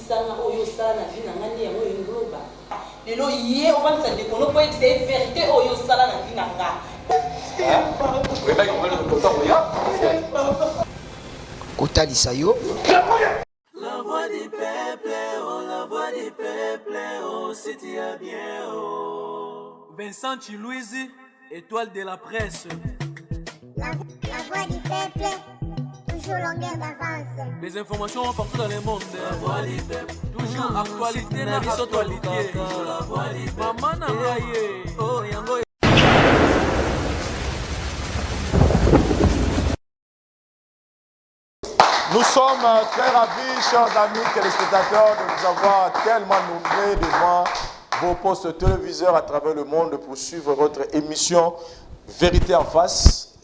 Yebisa nga oyo osala na vie na nga nde yango olingi oloba? Lelo ye ovandisa ndeko no po oyebisa ye verite oyo osala na vie na nga. Kotalisa yo. La voix du peuple, oh la voix du peuple, oh si tu as bien, oh. Vincent Chiluizi, étoile de la presse. La, la voix du peuple, toujours longueur d'avance. Les informations partout dans le monde. La voix du peuple, toujours actualité na biso actualité. La voix du peuple. Maman na ngai ye. Oh yango. Nous sommes très ravis, chers amis téléspectateurs, de vous avoir tellement nombreux devant vos postes téléviseurs à travers le monde pour suivre votre émission Vérité en face,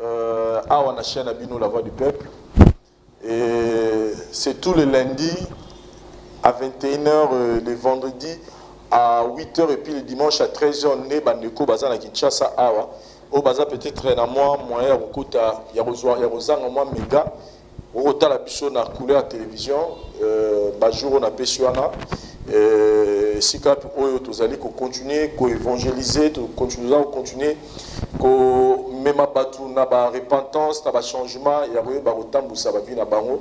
euh, à la chaîne Abino, la voix du peuple. Et c'est tous les lundis à 21h, euh, le vendredi à 8h et puis le dimanche à 13h, né bandeko baza na Kinshasa awa. Oyo baza peut-être na mwa moyen ya kokota ya kozwa ya kozanga mwa mega okotala biso na couleur ya télévision euh, ba jour oyo napesi wana euh, esika oyo tozali kocontinue koevangeliser toza kocontinue komema bato na ba repentance na ba changement ya koyeba kotambusa ba vie na bango.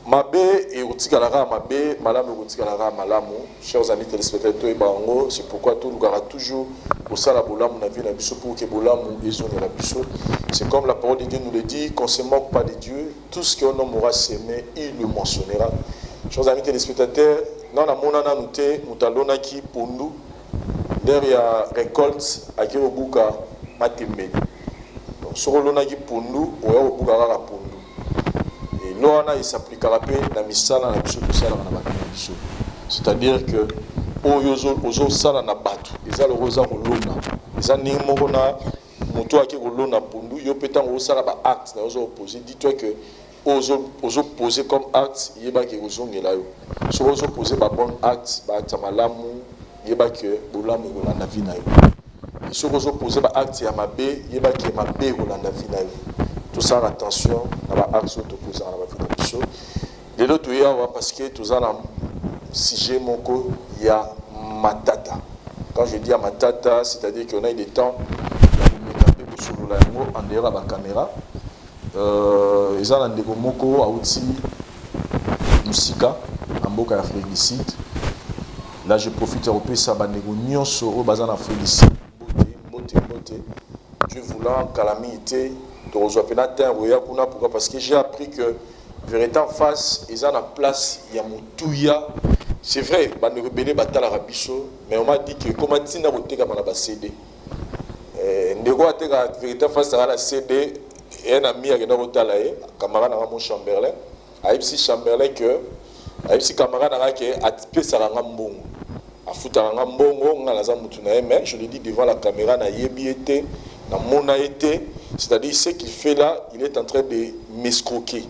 Mabe ekotikala kaka mabe, malamu ekotikala kaka malamu. Chers amis telespectateurs, toyeba yango, c'est pourquoi tolukaka toujours kosala bolamu na vie na biso pour que bolamu ezongela biso. C'est comme la parole de Dieu nous le dit, qu'on se moque pas de Dieu, tout ce qu'un homme aura semé, il le moissonnera. Chers amis telespectateurs, nanu namona nanu te moto alonaki pondu l'heure ya recolte ake kobuka matembele. Donc soki olonaki pondu oya kobuka kaka pondu. Et loi wana e s'applikaka pe na misala na biso tosalaka na bato na biso. C'est-à-dire que oyo ozo sala na bato eza lokola oza kolona. Eza ndenge moko na moto oyo ake kolona pondu, yo pe tango osala ba actes na yo ozo poser, dis-toi que oyo ozo poser comme acte yeba ke ekozongela yo. Soki ozo poser ba bonnes actes, ba actes ya malamu, yeba que bolamu ekolanda vie na yo. Et soki ozo poser ba actes ya mabe, yeba que mabe ekolanda vie na yo. Tosalaka attention na ba actes oyo to posaka na ba vie na biso. Lelo toye awa parce que toza na sujet moko ya matata. Quand je dis ya matata, c'est-à-dire qu'on a eu des temps ya komeka mpe kosolola yango en dehors ya ba cameras. Euh, eza na ndeko moko awuti mosika na mboka ya Afrique du Sud. Là, je profite ya kopesa bandeko nyonso oyo baza na Afrique du Sud mbote, mbote, mbote. Dieu voulant, kala mingi te tokozwa mpena temps ya koya kuna. Pourquoi? Parce que j'ai appris que Vérité en face eza na place ya motuya. C'est vrai, bandeko ebele batalaka biso, mais on m'a dit que ekoma ntina kotekama na ba CD. Eh, ndeko ateka Vérité en face azala na CD, un ami akenda kotala ye, camarade na nga mo Chamberlain, ayebisi Chamberlain que ayebisi camarade na nga que apesaka nga mbongo. Afutaka nga mbongo, nga naza mutu na ye, mais je le dis devant la caméra, nayebi ye te, namona ye te, c'est-à-dire ce qu'il fait là, il est en train de m'escroquer.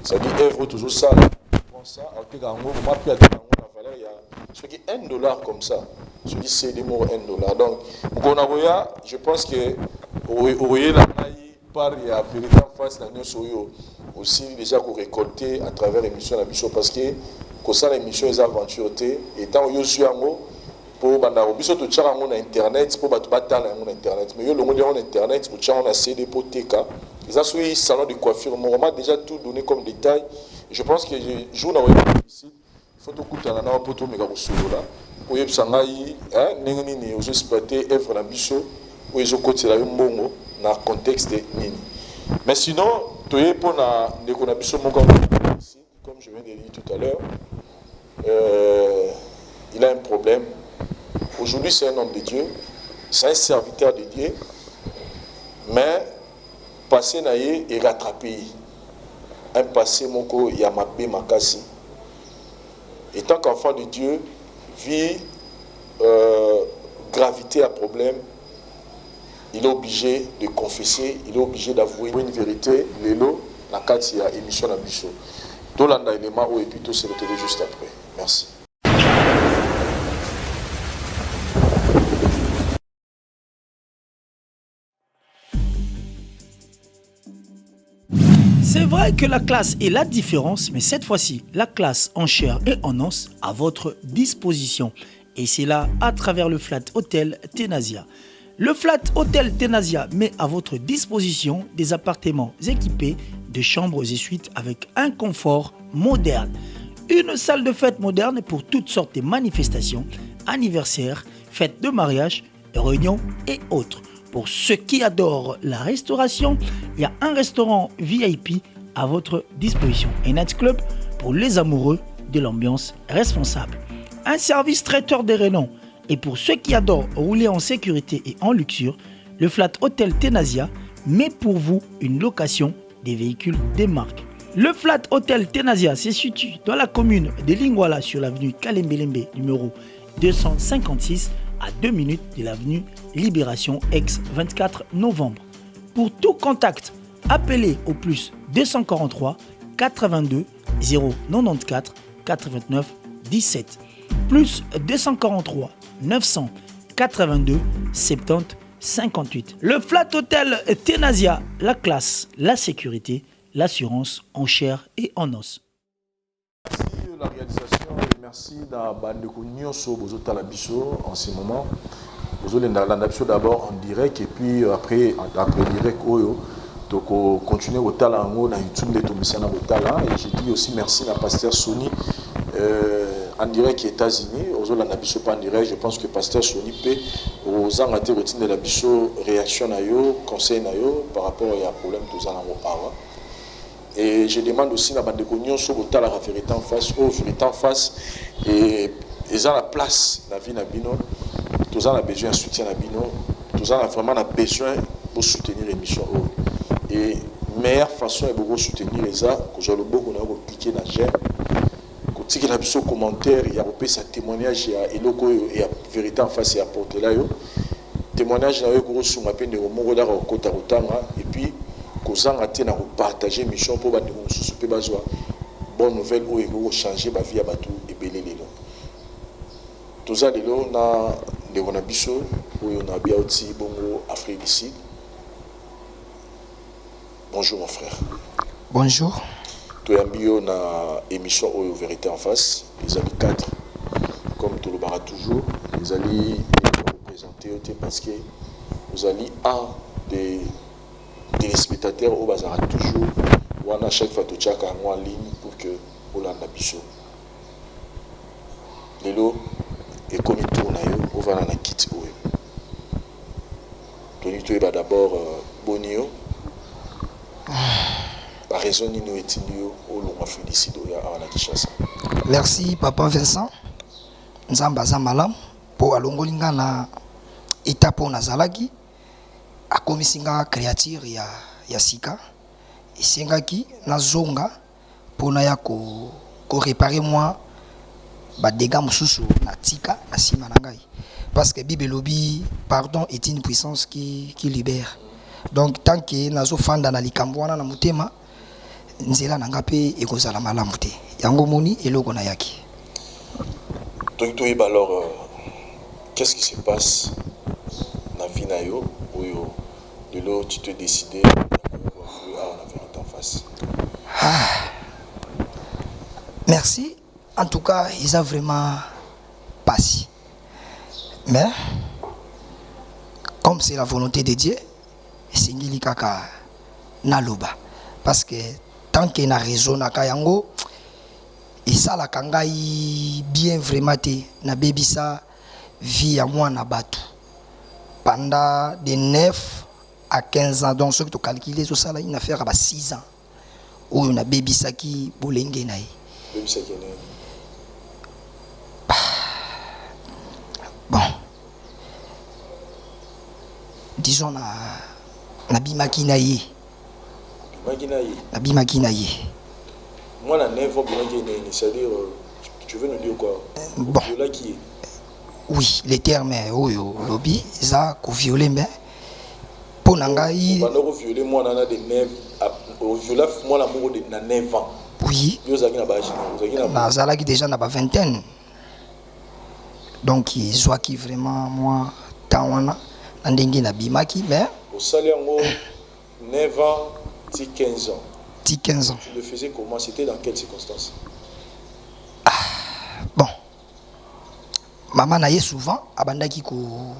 C'est-à-dire œuvre oyo tozosala, il prend ça, ateka yango, mama pe ateka yango na valeur ya soki $1 comme ça, soki CD moko $1. Donc mokolo nakoya, je pense que okoyela ngai part ya vérité en face na nyonso oyo osili déjà ko récolter à travers émission na biso, parce que kosala émission eza aventure te. Et ntango yo ozwi yango mpo bandako biso totiaka yango na internet mpo bato batala yango na internet, mais yo olongoli yango na internet, otia yango na CD mpo teka. Eza soki salon de coiffure moko m'a déjà tout donné comme détail. Je pense que jour na koyeba ici, faut tokutana na mpo tomeka kosolola, oyebisa ngai ndenge nini ozo exploiter œuvre na biso oyo ezokotela yo mbongo na contexte nini. Mais sinon toye mpona ndeko na biso moko ici, comme je viens de dire tout à l'heure, il a un problème. Aujourd'hui c'est un homme de Dieu, c'est un serviteur de Dieu, mais passé na ye e rattraper ye, un passé moko ya mabe makasi. Et tant qu'enfant de Dieu, vu gravité ya problème, il est obligé de confesser, il est obligé d'avouer une vérité lelo na kati ya émission na biso. Tolanda élément oyo et puis to se retrouver juste après. Merci. C'est vrai. vrai que la classe est la différence, mais cette fois-ci, la classe en chair et en os à votre disposition. Et c'est là à travers le Flat Hotel Tenasia. Le Flat Hotel Tenasia met à votre disposition des appartements équipés de chambres et suites avec un confort moderne. Une salle de fête moderne pour toutes sortes de manifestations, anniversaires, fêtes de mariage, réunions et autres. Pour ceux qui adorent la restauration, il y a un restaurant VIP à votre disposition. Un nightclub pour les amoureux de l'ambiance responsable. Un service traiteur de renom. Et pour ceux qui adorent rouler en sécurité et en luxure, le Flat Hotel Tenasia met pour vous une location des véhicules des marques. Le Flat Hotel Tenasia se situe dans la commune de Lingwala sur l'avenue Kalembelembe numéro 256 à 2 minutes de l'avenue Libération ex 24 novembre. Pour tout contact, appelez au plus 243 82 094 89 17 plus 243 982 70 58. Le Flat Hotel Tenasia, la classe, la sécurité, l'assurance en chair et en os. Merci la réalisation et merci na bandeko nyonso bozotala biso en ce moment. Bozolanda biso d'abord en direct et puis après après direct oyo toko continuer kotala yango na YouTube nde tomisana kotala. Et je dis aussi merci na pasteur Sony en direct États-Unis, ozolanda biso pas en direct. Je pense que pasteur Sony pe ozanga te kotindela biso réaction na yo, conseil na yo par rapport ya problème toza nango awa. Et je demande aussi na bandeko nyonso botalaka Vérité en face, oyo Vérité en face et eza na place na vie na bino, toza na besoin ya soutien na bino, toza na vraiment na besoin bosoutenir émission oyo. Et meilleure façon ya bokosoutenir eza kozwa loboko na yo, kocliquer na j'aime, kotikela biso commentaire ya kopesa témoignage ya eloko oyo ya Vérité en face ya apportela yo. Témoignage na yo ekokosunga mpe ndeko moko daka kokota kotanga. Et puis kozanga te na kopartager émission mpo bandeko mosusu mpe bazwa bonne nouvelle oyo ekoki kochanger bavie ya bato ebele. Lelo toza lelo na ndeko na biso oyo na biauti bongo Afrique du Sud. Bonjour mon frère. Bonjour. Toyambi yo na émission oyo Vérité en face. Ezali 4 comme tolobaka toujours, ezali représente yo te parce que ozali un des téléspectateurs oyo bazalaka toujours wana. Chaque fois totiaka yango en ligne pour que olanda biso. Lelo ekomi tour na yo ovanda na kiti oyo. Tolingi toyeba d'abord boni yo, baraison nini oyo etindi yo olongwa Félicide oyo awa na Kinshasa? Merci papa Vincent. Nzambe aza malamu mpo alongoli nga na étape oyo nazalaki, akomisi nga créature ya sika. Esengaki nazonga mpona ya koréparer mwa badégâts mosusu natika na nsima na ngai, parce que Bible elobi: pardon est une puissance qui libère. Donc tant que nazofanda na likambo wana na motema, nzela na nga mpe ekozala malamu te. Yango moni eloko nayaki. Tolingi toyeba alors qu'est-ce qui se passe na vie na yo oyo lelo tu te décidé ya koya awa na Vérité en face? Ah. Merci. En tout cas, eza vraiment pasi, mais comme c'est la volonté de Dieu, esengeli kaka naloba, parce que tant que na raisonnaka yango, esalaka ngai bien vraiment te. Nabebisa vie ya mwana bato pendant de 9 à 15 ans. Donc soki tocalculer, ezosala une affaire ya ba 6 ans oyo nabebisaki bolenge na ye. Bebisaki nini? Bon, disons na nabimaki na ye. Bimaki na ye? Nabimaki na ye. Mwana 9 ans, bimaki nini? C'est-à-dire tu veux nous dire quoi? Bon. Violaki ye? Oui, le terme oyo olobi eza kovioler, mais mpo na ngai Obanda kovioler mwana na de 9, oviola mwana moko na 9 ans? Oui. Yo ozalaki na baage ozalaki na? Nazalaki déjà na bavingtaine, donc ezwaki vraiment mwa temps wana na ndenge nabimaki, mais Osali yango 9 ans ti 15 ans? Ti 15 ans. Tu le faisais comment? C'était dans quelles circonstances? Bon, mama na ye souvent abandaki ko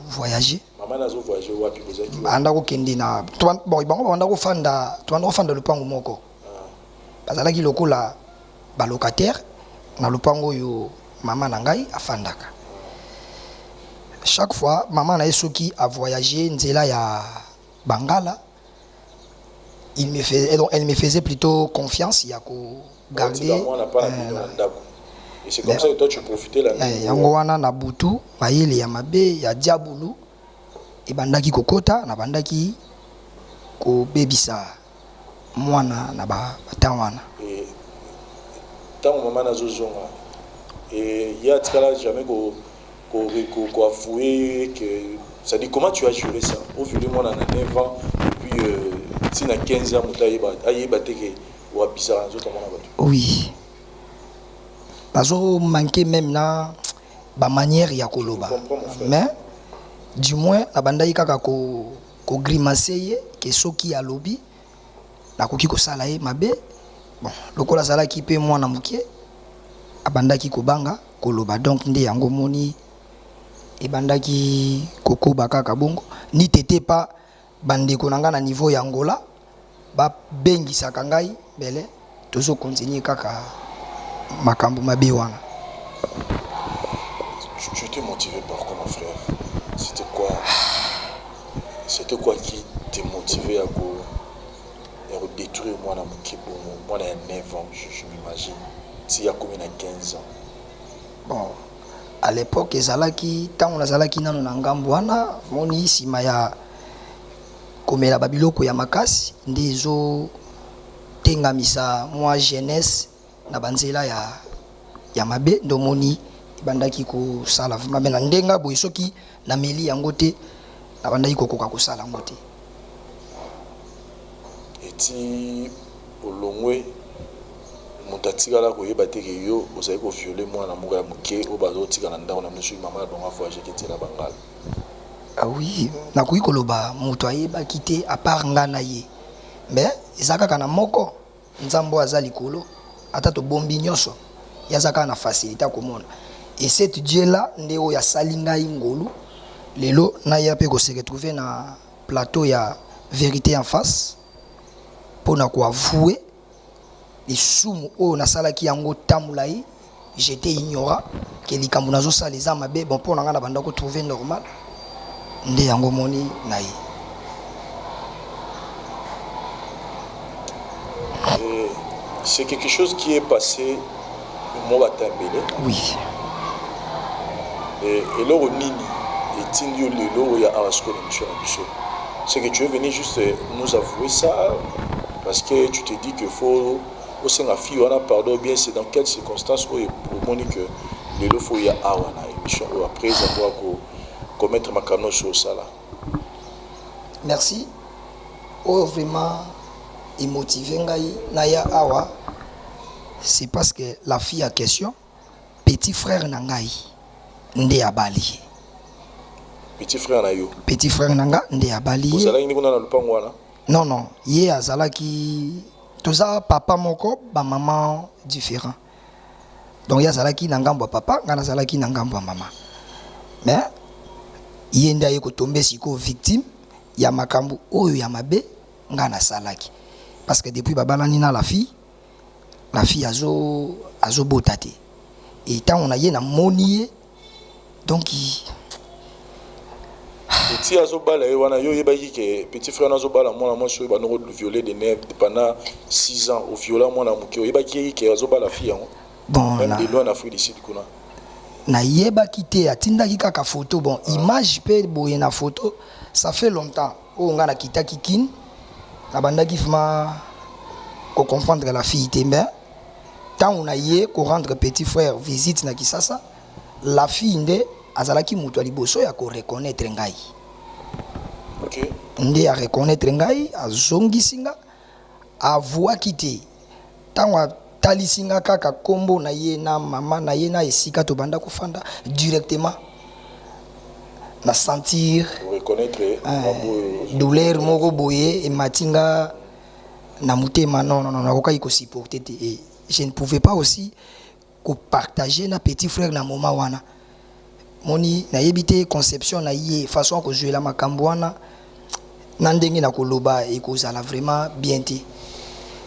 voyager. Mama nazo voyager wapi? Bozalaki wapi? Banda kokende na bon, bango babanda kofanda, tobanda kofanda lopango moko. Bazalaki lokola balocataire na lopango oyo mama na ngai afandaka. Chaque fois mama na ye soki avoyage nzela ya Bangala, il me faisait, donc elle me faisait plutôt confiance ya ko garder Otika mwana pa na bino na ndako. Et c'est comme ça que toi tu profitais la nuit. Yango wana na butu, mayele ya mabe ya diabulu ebandaki kokota, nabandaki kobebisa mwana na ba temps wana. Et ntango mama nazozonga, et ye atikala jamais ko avouer que, c'est-à-dire, comment tu as géré ça, oviole mwana na 9 ans et puis ntina 15 ans, moto ayeba te ke oabisaka na nzoto ya mwana bato? Oui, nazo manquer même na bamanière ya koloba. Je comprends, mon frère. Mais du moins nabandaki kaka kogrimacer ye ke soki alobi, nakoki kosala ye mabe. Bon, lokola azalaki mpe mwana moke, abandaki kobanga koloba. Donc nde yango moni ebandaki kokoba kaka bongo, ni tete pa bandeko na ngai na niveau ya Angola babengisaka ngai bele, tozokontinue kaka makambo mabe wana. Tu étais motivé par quoi, mon frère? C'était quoi qui te motivait à détruire mwana moke bongo, mwana ya 9 ans, je m'imagine ti akomi na 15 ans? Bon, à l'époque ezalaki ntango nazalaki nano na ngambo wana, moni nsima ya komela babiloko ya makasi nde ezotengamisa mwa jeunesse na banzela ya mabe. Nde omoni ebandaki kosala vraiment me na ndenge boye, soki nameli yango te, nabandaki kokoka kosala yango te. Eti olongwe, moto atikala koyeba te ke yo ozali koviole mwana moko ya moke oyo bazotika na ndako na bino soki mama na bango avoyage ke nzela Bangala? Ah oui, nakoki koloba moto ayebaki te à part nga na ye, mais eza kaka na moko Nzambe oyo aza likolo. Ata tobombi nyonso, ye aza kaka na facilité ya komona. Et cet Dieu là nde oyo asali ngai ngolu lelo naya mpe kose retrouver na plateau ya Vérité en face mpona koavouer lisumu oyo nasalaki yango tamolai. J'étais ignorant ke likambo nazosala eza mabe. Bon, mpo na ngai na banda kotrouver normal, nde yango moni na ye. Et c'est quelque chose qui est passé mo batambele. Oui. Et eloko nini etindi yo lelo oyo awa sikoyo na émission na biso? C'est que tu es venu juste nous avouer ça parce que tu te dis que faut osenga fille wana pardon, bien c'est dans quelles circonstances oyo omoni que lelo faut ya awa na émission oyo après avoir ko commettre makambo nyonso osala? Merci. Oyo vraiment emotive ngai naya awa, c'est parce que la fille en question, petit frère na ngai nde abali ye. Petit frère na yo? Petit frère na nga nde abali ye. Ozalaki nde kuna na lopango wana? Non, ye azalaki, toza papa moko, bamama différent. Donc ye azalaki na ngambo ya papa, ngai nazalaki na ngambo ya mama. Mais ye nde aye kotombe sikoyo victime ya makambo oyo ya mabe ngai nasalaki, parce que depuis babalani na la fille, la fille azo azobota te. E ntango na ye namoni ye, donc Eti azobala ye wana, yo oyebaki ke petit frère na azobala mwana mwasi oyo bando violer de neuf pendant 6 ans, oviola mwana moke, oyebaki ke azobala fille yango? Bon, même na, de loin na Afrique du Sud kuna? Nayebaki te. Atindaki kaka photo, bon, image mpe boye na photo. Ça fait longtemps oyo ngai nakitaki Kine, nabandaki vraiment kocomprendre la fille te. Mais ntango na ye korendre petit frère visite na Kisasa, la fille nde azalaki moto ya liboso ya koreconnaître ngai. Nde areconnaître ngai, azongisi nga, avouaki te. Ntango atalisi nga kaka nkombo na ye na mama na ye na esika tobanda kofanda, directement na sentir reconnaître mambo oyo douleur moko boye emati nga. Na motema, non, non, non, nakokaki kosupporter te. Et je ne pouvais pas aussi kopartager na petit frère na moment wana. Moni nayebi te conception na ye, façon ya kozwela makambo wana na ndenge na koloba ekozala vraiment bien te.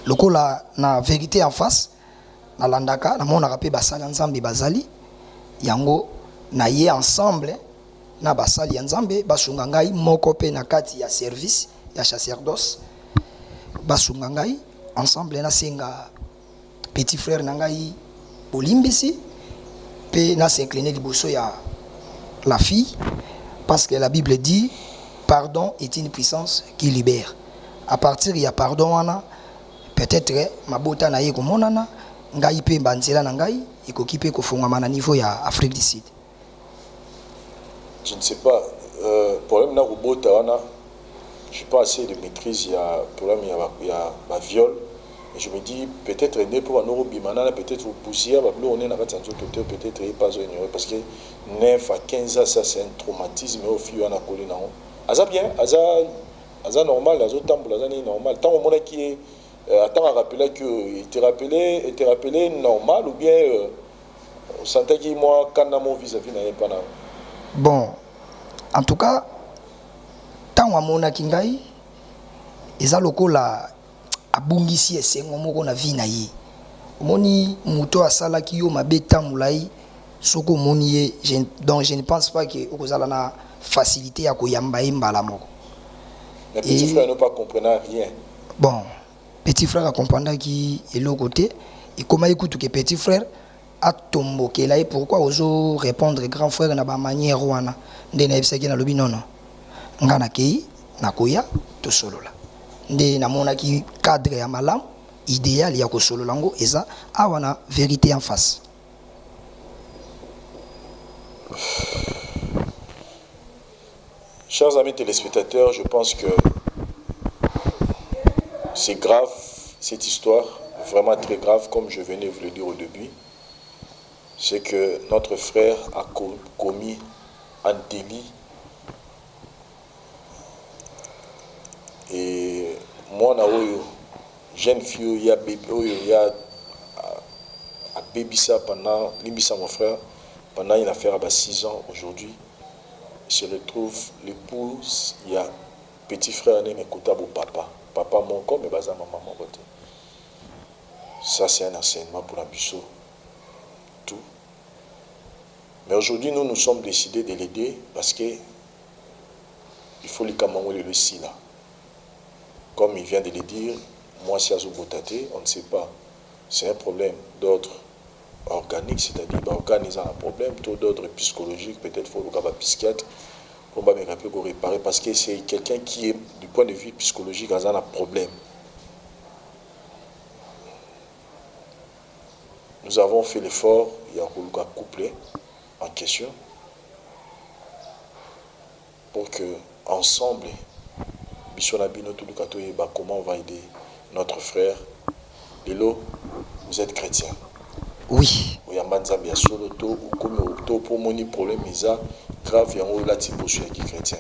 Lokola na vérité en face nalandaka, namonaka mpe basali ya Nzambe bazali yango na ye ensemble na basali ya Nzambe basunga ngai moko mpe na kati ya service ya sacerdoce basunga ngai ensemble, nasenga petit frère na ngai bolimbisi mpe na s'incliner liboso ya la fille, parce que la Bible dit pardon est une puissance qui libère. À partir ya pardon wana, peut-être mabota na ye ekomonana, ngai mpe banzela na ngai ekoki mpe kofungwama na niveau ya Afrique du Sud. Je ne sais pas, problème na kobota wana, je pas assez de maîtrise ya problème ya ba viol, mais je me dis peut-être nde mpo bando kobima nana, peut-être poussière babiloko nde na kati ya nzoto te, peut-être ye pas ignorer, parce que 9 à 15 ans, ça c'est un traumatisme oyo fille wana akoli nango. Aza bien, aza normal, azotambola, aza nini normal? Ntango omonaki ye, ntango arappelaki oyo, ete rappelé normal ou bien osantaki mwa kanda mo vis-à-vis na ye mpa na? Bon, en tout cas ntango amonaki ngai, eza lokola abungisi esengo moko na vie na ye. Omoni moto asalaki yo mabe ta molai, soki omoni ye, donc je ne pense pas que okozala na facilité ya koyamba ye mbala moko. Mais petit frère ne pas comprenant rien? Bon, petit frère akomprendaki eloko te. Ekomaki kutu ke petit frère atombokela ye: pourquoi ozo répondre grand frère na bamanière wana? Nde nayebisaki, nalobi nono, nga nakei, nakoya tosolola. Nde namonaki cadre ya malamu, idéal ya kosolola yango eza awa na Vérité en face. Chers amis téléspectateurs, je pense que c'est grave, cette histoire, vraiment très grave, comme je venais de vous le dire au début. C'est que notre frère a commis un délit. Et moi, na oyo, jeune fille, il y a bébé, il y a abebisa pendant, limbisa mon frère, pendant une affaire à 6 ans aujourd'hui, il se retrouve l'épouse, il y a petit frère né, mais kota bo papa, papa moko, mais baza maman moko te. Ça c'est un enseignement pour la biso tout. Mais aujourd'hui, nous nous sommes décidés de l'aider parce que il faut likambo yango lelo esila. Comme il vient de le dire, mwasi azobota te, on ne sait pas, c'est un problème d'ordre organique, c'est-à-dire baorgane eza na problème, to d'ordre psychologique. Peut-être faut luka bapsychiatre mpo bameka mpe koréparer, parce que c'est quelqu'un qui est, du point de vue psychologique, aza na problème. Nous avons fait l'effort ya koluka couple en question pour que ensemble, biso na bino, toluka toyeba comment on va aider notre frère. Lelo vous êtes chrétien? Oui. Oyamba Nzambe ya solo to okomi to mpo omoni problème eza grave, yango olati poso ya chrétien?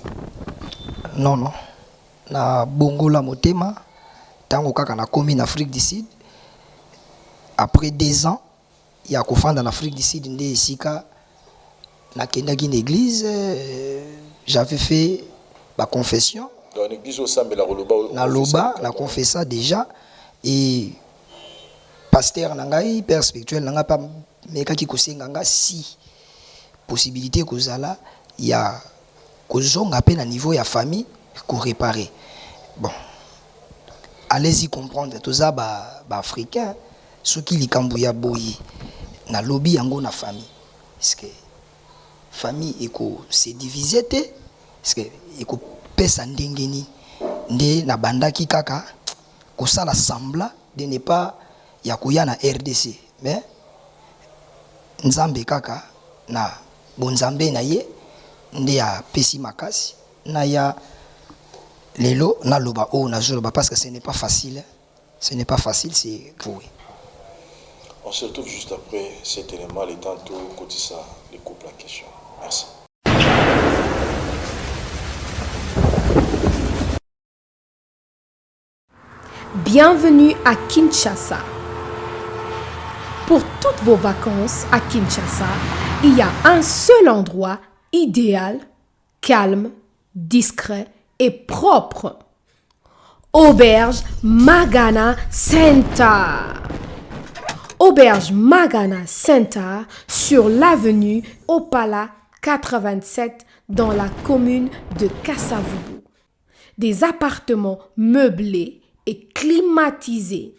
Non, na bongola motema ntango kaka nakomi na Afrique du Sud. Après 2 ans ya kofanda na Afrique du Sud, nde esika nakendaki na église, j'avais fait baconfession. Donc église osambela, koloba? Naloba, na confessa déjà, et pasteur na ngai, père spirituel na ngai mpe amekaki kosenga nga si possibilité kozala ya kozonga mpe na niveau ya famille koréparer. Bon, allez-y comprendre, toza baafricain ba soki likambo ya boye nalobi yango na famille, parce que famille eko se diviser te, parce que ekopesa ndenge nini? Nde nabandaki kaka kosala semblant de ne pas ya koya na RDC, mais Nzambe kaka na bonzambe na ye nde apesi makasi na ya lelo naloba oyo nazoloba, parce que ce n'est pas facile, ce n'est pas facile, c'est voué. On se retrouve juste après cet élément, le temps tout côté ça, les couples en question. Merci. Bienvenue à Kinshasa. Pour toutes vos vacances à Kinshasa, il y a un seul endroit idéal, calme, discret et propre. Auberge Magana Center. Auberge Magana Center sur l'avenue Opala 87 dans la commune de Kasavubu. Des appartements meublés et climatisés.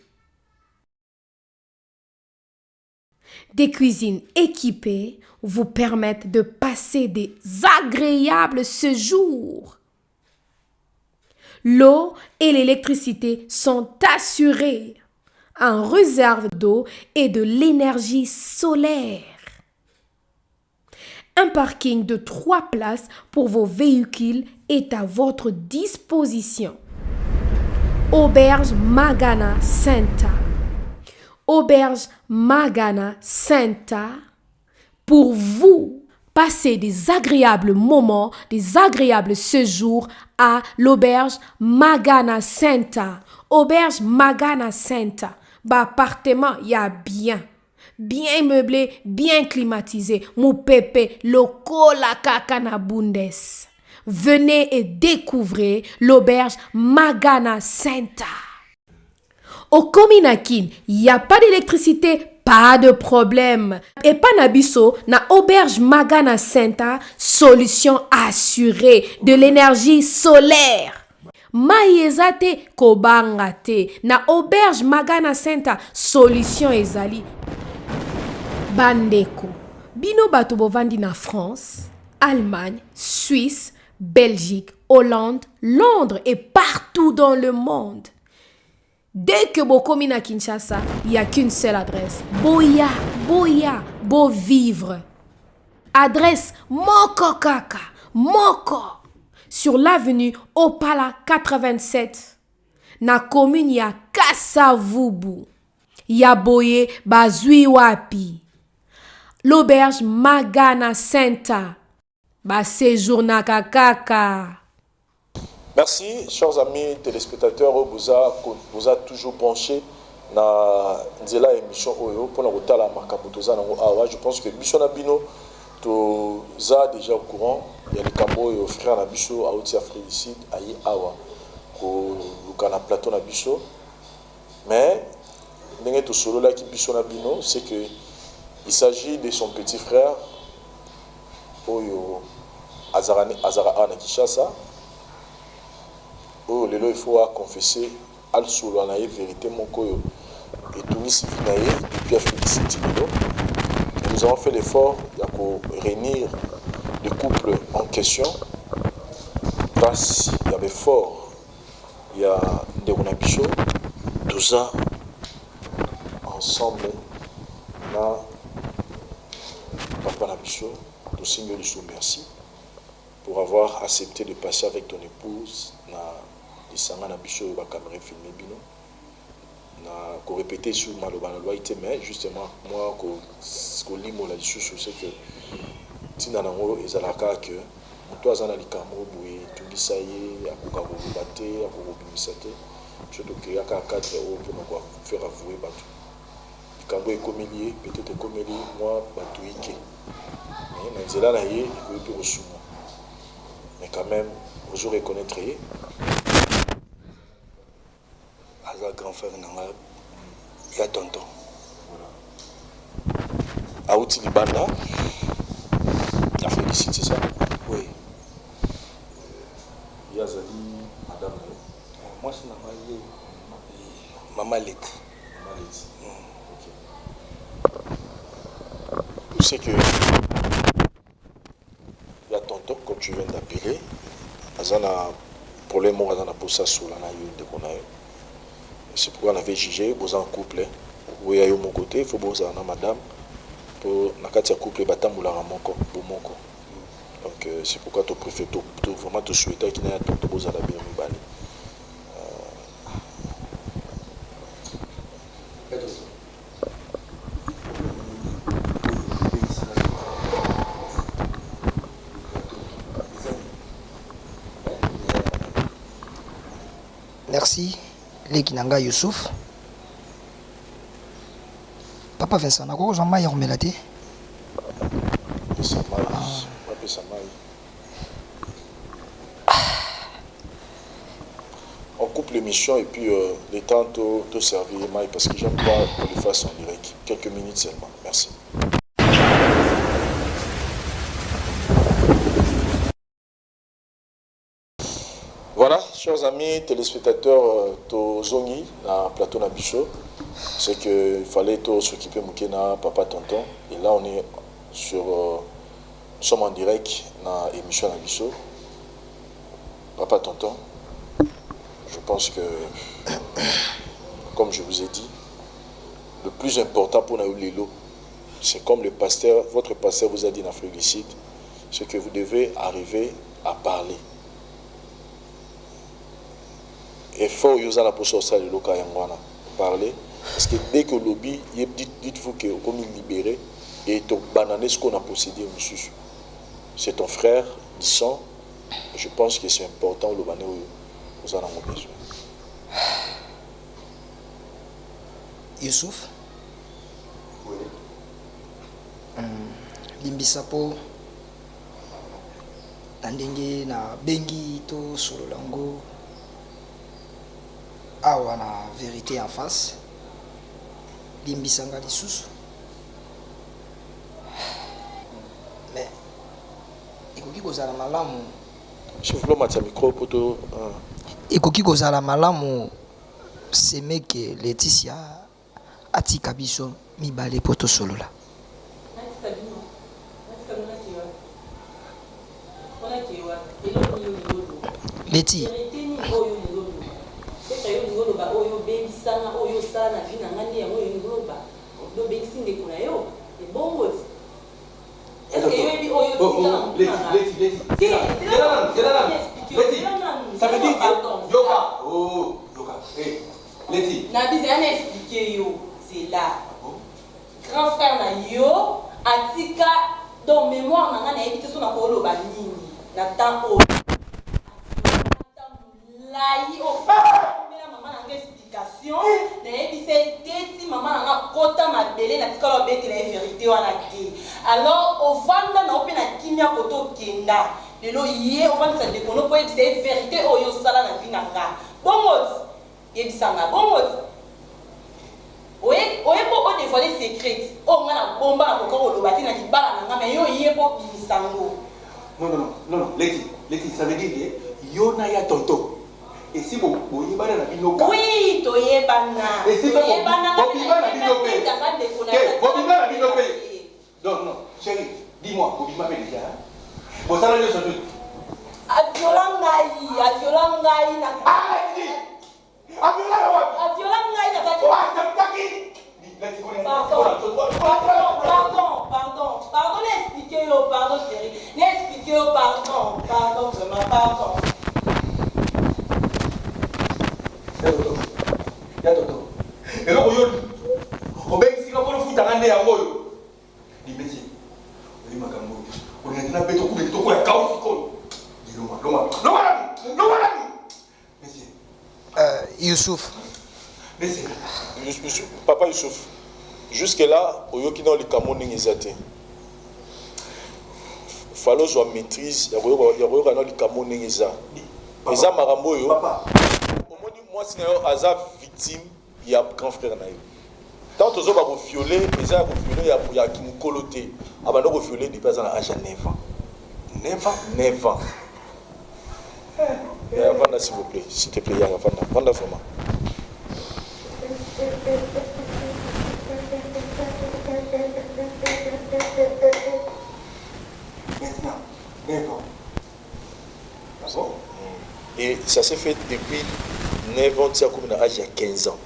Des cuisines équipées vous permettent de passer des agréables séjours. L'eau et l'électricité sont assurées. Un réserve d'eau et de l'énergie solaire. Un parking de trois places pour vos véhicules est à votre disposition. Auberge Magana Santa. Auberge Magana Santa pour vous passer des agréables moments, des agréables séjours à l'auberge Magana Santa. Auberge Magana Santa. Ba appartement, y a bien. Bien meublé, bien climatisé. Mupepe, lokola kaka na Bundes. Venez et découvrez l'auberge Magana Santa. Okomi na Kin, y a pas d'électricité, pas de problème. Epa na biso, na auberge Magana Center, solution assurée de l'énergie solaire. Mai eza te, kobanga te. Na auberge Magana Center, solution ezali. Bandeko, bino bato bovandi na France, Allemagne, Suisse, Belgique, Hollande, Londres et partout dans le monde. Dès que bokomi na Kinshasa, il n'y a qu'une seule adresse. Boya, boya, bo vivre. Adresse moko kaka, moko. Sur l'avenue Opala 87. Na commune ya Kasavubu. Ya boye bazui wapi. L'auberge Magana Center. Ba séjournaka kaka. Merci, chers amis téléspectateurs, oyo boza, boza toujours branchés na nzela ya émission oyo mpona kotala makambo toza nango awa. Je pense que biso na bino toza déjà au courant ya likambo oyo frère na biso auti Afrique du Sud aye awa koluka na plateau na biso. Mais ndenge tosololaki biso na bino, c'est que il s'agit de son petit frère oyo azalaka awa na Kinshasa, oyo lelo il faut aconfesser, asolola na ye vérité moko oyo etungisi vie na ye depuis Afrique du Sud lelo. Nous avons fait l'effort ya koréunir le couple en question grâce ya baeffort ya ndeko na biso. Toza ensemble na papa na biso. Tosengi yo lisusu merci pour avoir accepté de passer avec ton épouse na lisanga na biso oyo bacaméra filme bino. Na korépéter sur maloba na lwai te, mais justement moi kolimola lisusu, c'est que ntina nango ezalaka ke moto aza na likambo boye etungisa ye, akoka koloba te, akoka kobimisa te. Biso tokeyaka cadre oyo mpona kofaire avouer bato likambo ekomeli ye, peut-être ekomeli mwa bato ike, mais na nzela na ye ekoki mpe kosunga. Mais quand même ozo reconnaître ye? Aza grand frère na nga ya tonton. Auti libanda, Afrique du Sud, c'est ça? Oui. Ye azali madame na yo? Mwasi na ngai ye, mama Leti. Mama Leti, ok. Tu sais que ya tonton, comme tu viens d'appeler, aza na problème moko, aza na posa sola na yo, ndeko na yo. C'est pourquoi on avait jugé boza en couple, oya yo moko te, faut bozala na madame, po na kati ya couple batambolaka moko bo moko. Donc c'est pourquoi to préfère to vraiment to souhaitaki na ya tonton bozala bino mibale. Merci. Leki na ngai Youssouf. Papa Vincent, nakoki kozwa mai ya komela te? Pesa mai, bapesa mai. On coupe l'émission et puis euh, le temps to, to servir mai parce que j'aime pas qu'on le fasse en direct. Quelques minutes seulement. Merci. Voilà, chers amis téléspectateurs, euh, tozongi na plateau na biso. C'est que il fallait to s'occuper moke na papa tonton. Et là on est sur euh, nous sommes en direct na émission na biso. Papa tonton, je pense que comme je vous ai dit, le plus important pour nous lelo, c'est comme le pasteur, votre pasteur vous a dit en Afrique du Sud, c'est que vous devez arriver à parler. Effort oyo oza na mposa osala lelo kaka yango wana, parler. Parce que dès que olobi, dites-vous que okomi libéré et tobanda nde sikoyo na procédure mosusu. C'est ton frère du sang, je pense que c'est important oloba nde oyo oza nango besoin. Youssouf, limbisa po na ndenge na bengi to solola ngo awa na verite en face, limbisa nga lisusu mais ekoki kozala malamu. S'il vous plaît, omatisa micro po to. Ekoki kozala malamu semeke Laetitia Atika biso mibale po tosolola. Natika bino natika bino nakei wapi po nakei wapi eloko nini olingi oloba Leti. verite nini oyo olingi oloba peut-etre yo olingi oloba oyo obebisa nga oyo osala na vie na nga nde yango oyo olingi oloba nde obengisi ndeko na yo ebongo ti est ce que yo oyebi oyo otika na mutu na nga te zela nanu zela nanu explique yo zela nanu zela pardon zela. Leti. Na biza ya na expliquer yo zela grand frère na yo atika donc memoire na nga nayebi te soki nako loba nini na temps oyo atika temps mulayi oyo akomela mama na nga explication nayebisa ye te ti mama na nga akota mabele natikala obetela ye verite wana te alors ovanda na yo pe na kimia kote okenda lelo ye ovandisa ndeko no po oyebisa ye verite oyo osala na vie na nga Bongo ti, yebisa nga, bongo ti oye oye po o devoiler secret ti oyo nga na bomba na koka koloba te na libala na nga mais yo oye po obimisa ngo. Non non non non non Leti Leti ça veut dire que yo na ya tonton esi bo boyebana na bino kaka. Oui toyebana Esi pe bo toyebana nga pe bobima na bino nayeba pe te aza ndeko na te yo natikala bobima na bino koyeba pe te. Non non cherie dis moi bobima pe dejà hein bosala nioso tout. A viola ngai a viola ngai na Arrête a viola yo wapi? A viola ngai na kati. O acceptaki? Pardon pardon pardon pardon pardon na explique yo pardon chérie na explique yo pardon pardon vraiment pardon. Ya toto ya toto eloko yo obengisi nga mpo ofuta nga nde yango oyo libeti oyebi makambo oyo olinga te nabeta okubete tokoya kao sikoyo liloma loma loma nanu loma nanu monsieur Euh, Youssouf. Monsieur. Youssouf, papa Youssouf, jusque là oyoki nao likambo ndenge eza te. Fallait ozwa maîtrise ya koyoka ya koyoka nao likambo ndenge eza. Eza makambo oyo omoni mwasi na yo aza victime ya grand frère na yo. Tant tozo ba ko violer eza ya ko violer ya ya kimukolo te. Abanda ko violer depuis aza na age ya 9 ans. 9 ans? 9 ans. Yaya vanda s'il vous plaît, s'il te plaît yaya vanda, vanda vraiment. Maintenant, 9 ans. Ah bon? Et ça s'est fait depuis 9 ans ti akomi na age ya 15 ans.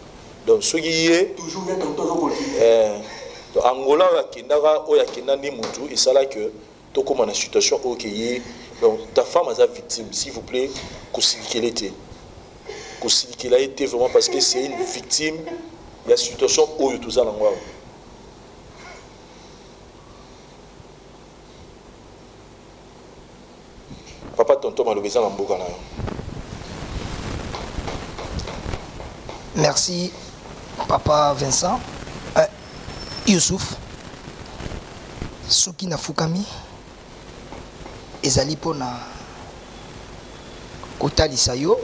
Donc soki ye toujours ye tonton ozo continuer. Eh, donc Angola oyo akendaka oyo akenda nde mutu esala que tokoma na situation oyo ke ye donc ta femme aza victime s'il vous plaît kosilikele te kosilikela ye te vraiment parce que c'est une victime ya situation oyo toza nango awa. Papa tonton maloba eza na mboka na yo. Merci papa Vincent. Euh, Youssouf soki nafukami ezali mpo na kotalisa yo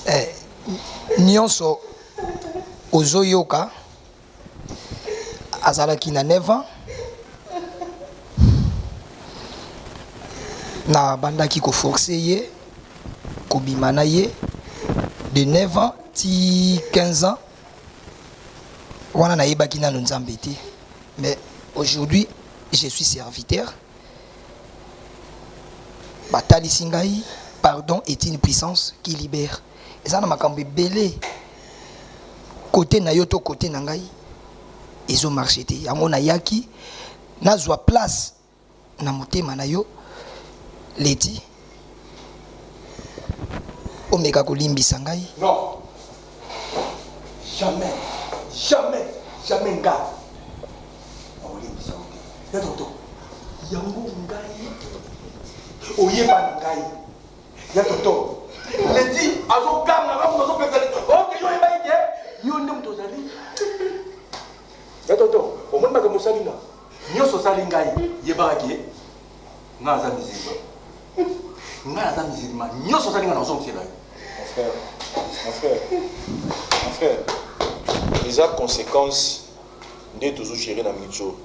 Eh, nyonso ozoyoka azalaki na 9 ans nabandaki koforce ye kobima na ye de 9 ans ti 15 ans wana nayebaki nano nzambe te mais aujourd'hui je suis serviteur batalisi ngai pardon est une puissance qui libère eza na makambo ebele kote na yo to kote na ngai ezo marche te yango nayaki nazwa place na motema na yo leti omeka kolimbisa ngai non jamais jamais jamais nga nakolimbisa yo te ya toto yango ngai oyeba na ngai ya toto leti azoganga nga moto azopesa oke yo oyebaki te yo nde moto ozali ya toto omoni makambo osali nga nyonso osali ngai yebaka ke nga aza musulman nga naza musulman nyonso osali nga nazongisela yo Mon frère, mon frère, mon frère, eza conséquence nde tozo gérer na minute oyo.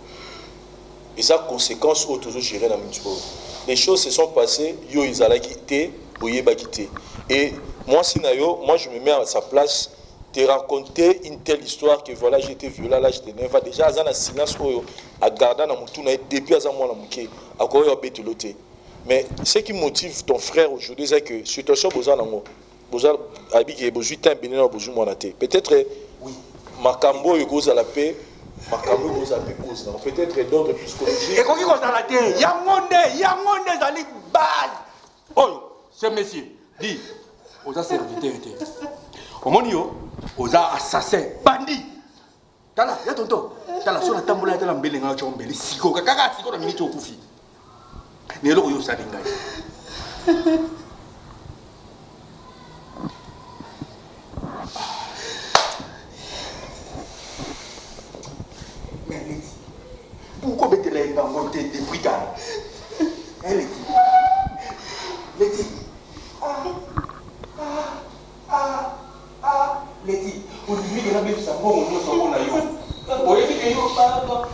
Eza conséquence oyo tozo gérer na minute oyo. Les choses se sont passées, yo ezalaki te, oyebaki te. Et mwasi na yo, moi je me mets à sa place, te raconter une telle histoire que voilà j'ai été violé à l'âge de 9 ans déjà aza na silence oyo agarda na mutu na ye depuis aza mwana moke akoki abetelo te mais ce qui motive ton frère aujourd'hui eza que situation boza nango boza ayebi ke bozwi temps ebele na bozwi mwana te peut-être oui makambo oyo ekozala mpe makambo oyo ekozala mpe cause nango peut-être d'ordre psychologique ekoki kozala te yango nde yango nde ezali base oyo ce monsieur dit oza serviteur te omoni yo oza assassin bandi tala ya tonto tala so natambola tala mbele ngai otyo mbele sikoka kaka siko na miniti okufi na eloko yo osali ngai Pourquoi betela ye bango te depuis kala? Eh Leti. Leti. Ah ah ah ah Leti, ondimi ke nabebisa mbongo nyonso mpo na yo. Oyebi ke yo pardon.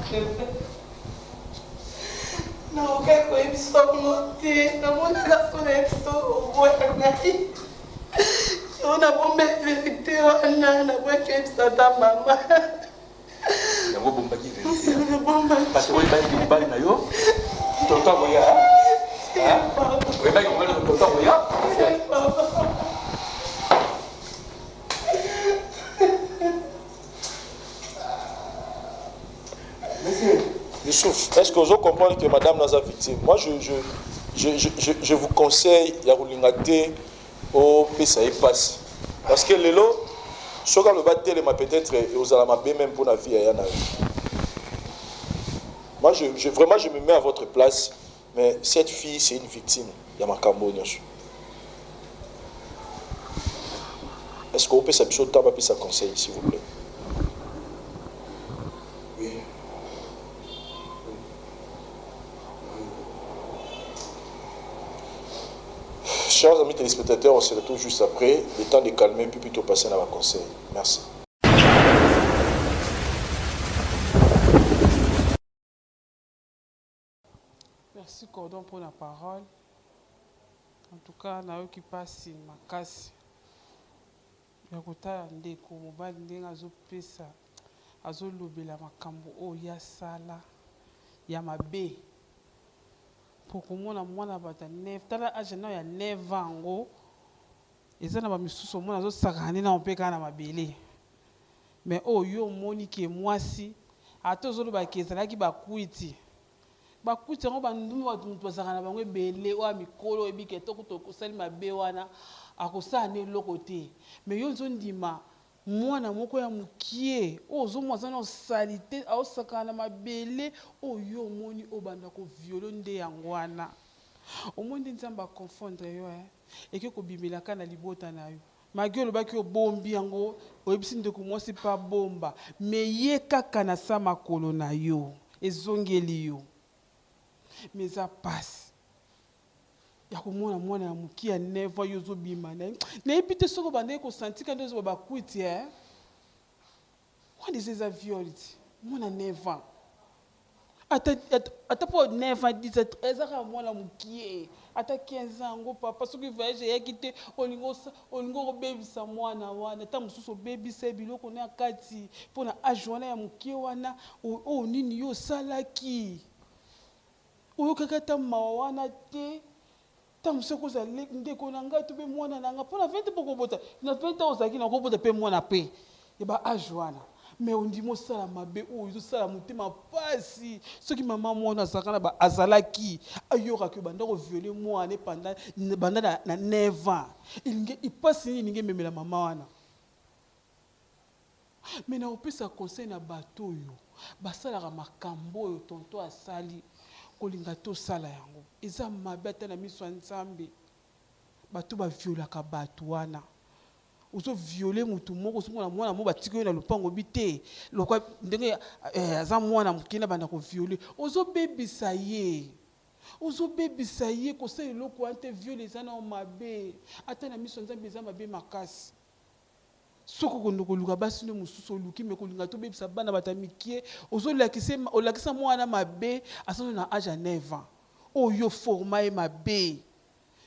Nakokaki koyebisa yango te, namonaka so nayebisa oboya ngai. Yo nabomba verite wana, naboyaki koyebisa ata mama. yango obombaki verite parce que oyebaki mobali na yo tonton akoya oyebaki mobali na tonton akoya Youssouf, est-ce que vous comprenez que madame Naza victime Moi, je, je, je, je, je, je vous conseille, ya kolinga te opesa ye pasi parce que lelo soki alobi atelema peut-être ekozala mabe meme mpona vie ya ya na yo. Moi je, je, vraiment je me mets à votre place mais cette fille c'est une victime ya makambo nyonso. Est-ce que opesa biso temps bapesa conseil s'il vous plaît? Oui. Chers amis téléspectateurs, on se retrouve juste après. Le temps de calmer, puis plutôt passer à ma conseil. Merci. Merci Cordon pour la parole. En tout cas, nayoki pasi makasi ya kotala ndeko mobali ndenge azopesa azolobela makambo oyo ye asala ya mabe po komona mwana bato ya 9 tala age nao ya 9 ans yango eza na bamisusu omona azosakana nde nao mpe kaka na mabele mais oyo yo omoni ke mwasi ata ozoloba ke ezalaki bakwiti. Bakwiti yango bandumba bato moto bazalaka na bango ebele oyo ya mikolo oyebi ke to kutu osali mabe wana akosala nde eloko te mais yo ozondima mwana moko ya mokie oyo ozomona aza nao salite aosakana na mabele oyo yo omoni obanda ko viole nde yango wana omoni nde Nzambe a confondre yo eh eke kobimela kaka na libota na yo Maguy olobaki obombi yango oyebisi ndeko mwasi pe abomba mais ye kaka na sa makolo na yo ezongeli yo mais eza pasi ya komona mwana ya mukie ya 9 ans yo ozobima na ye nayebi te soki obandaki ko sentir ka nde ozwa ba kwiti eh wana dejà eza viol ti mwana 9 ans Ata ata po 9 ans 10 ans eza kaka mwana mukie ata 15 ans yango papa soki voyage eyaki te olingi olingi okobebisa mwana wana ata mosusu obebisa ye biloko na kati mpo na age wana ya mokie wana oyo nini yo osalaki oyokaki ata mawa wana te ntango mosusu ekozala ndeko na ngai to mpe mwana na ngai mpo na 20 mpo kobota na 20 ans ozalaki na kobota mpe mwana mpe ya ba age wana mais ondimi osala mabe oyo ezosala motema mpasi soki mama mwana azalaka na ba azalaki ayokaki obanda koviole mwana epanda banda na, na 9 ans elingi mpasi nini elingi ememela mama wana mais nakopesa conseil na bato oyo basalaka makambo oyo tonto asali kolinga te osala yango eza mabe ata na miso ya Nzambe bato baviolaka bato wana ozo viole mutu moko ozomona mwana moko batiki yo na lopango bi te lokwa ndenge eh, aza mwana moke na banda koviole ozobebisa ye ozobebisa ye kosala eloko wana te viole eza nao mabe ata na miso ya nzambe eza mabe makasi soki okonde koluka basi nde mosusu oluki me kolinga te obebisa bana bato ya mikie ozolakisa olakisa mwana mabe aza na age ya 9 ans oyo forma ye mabe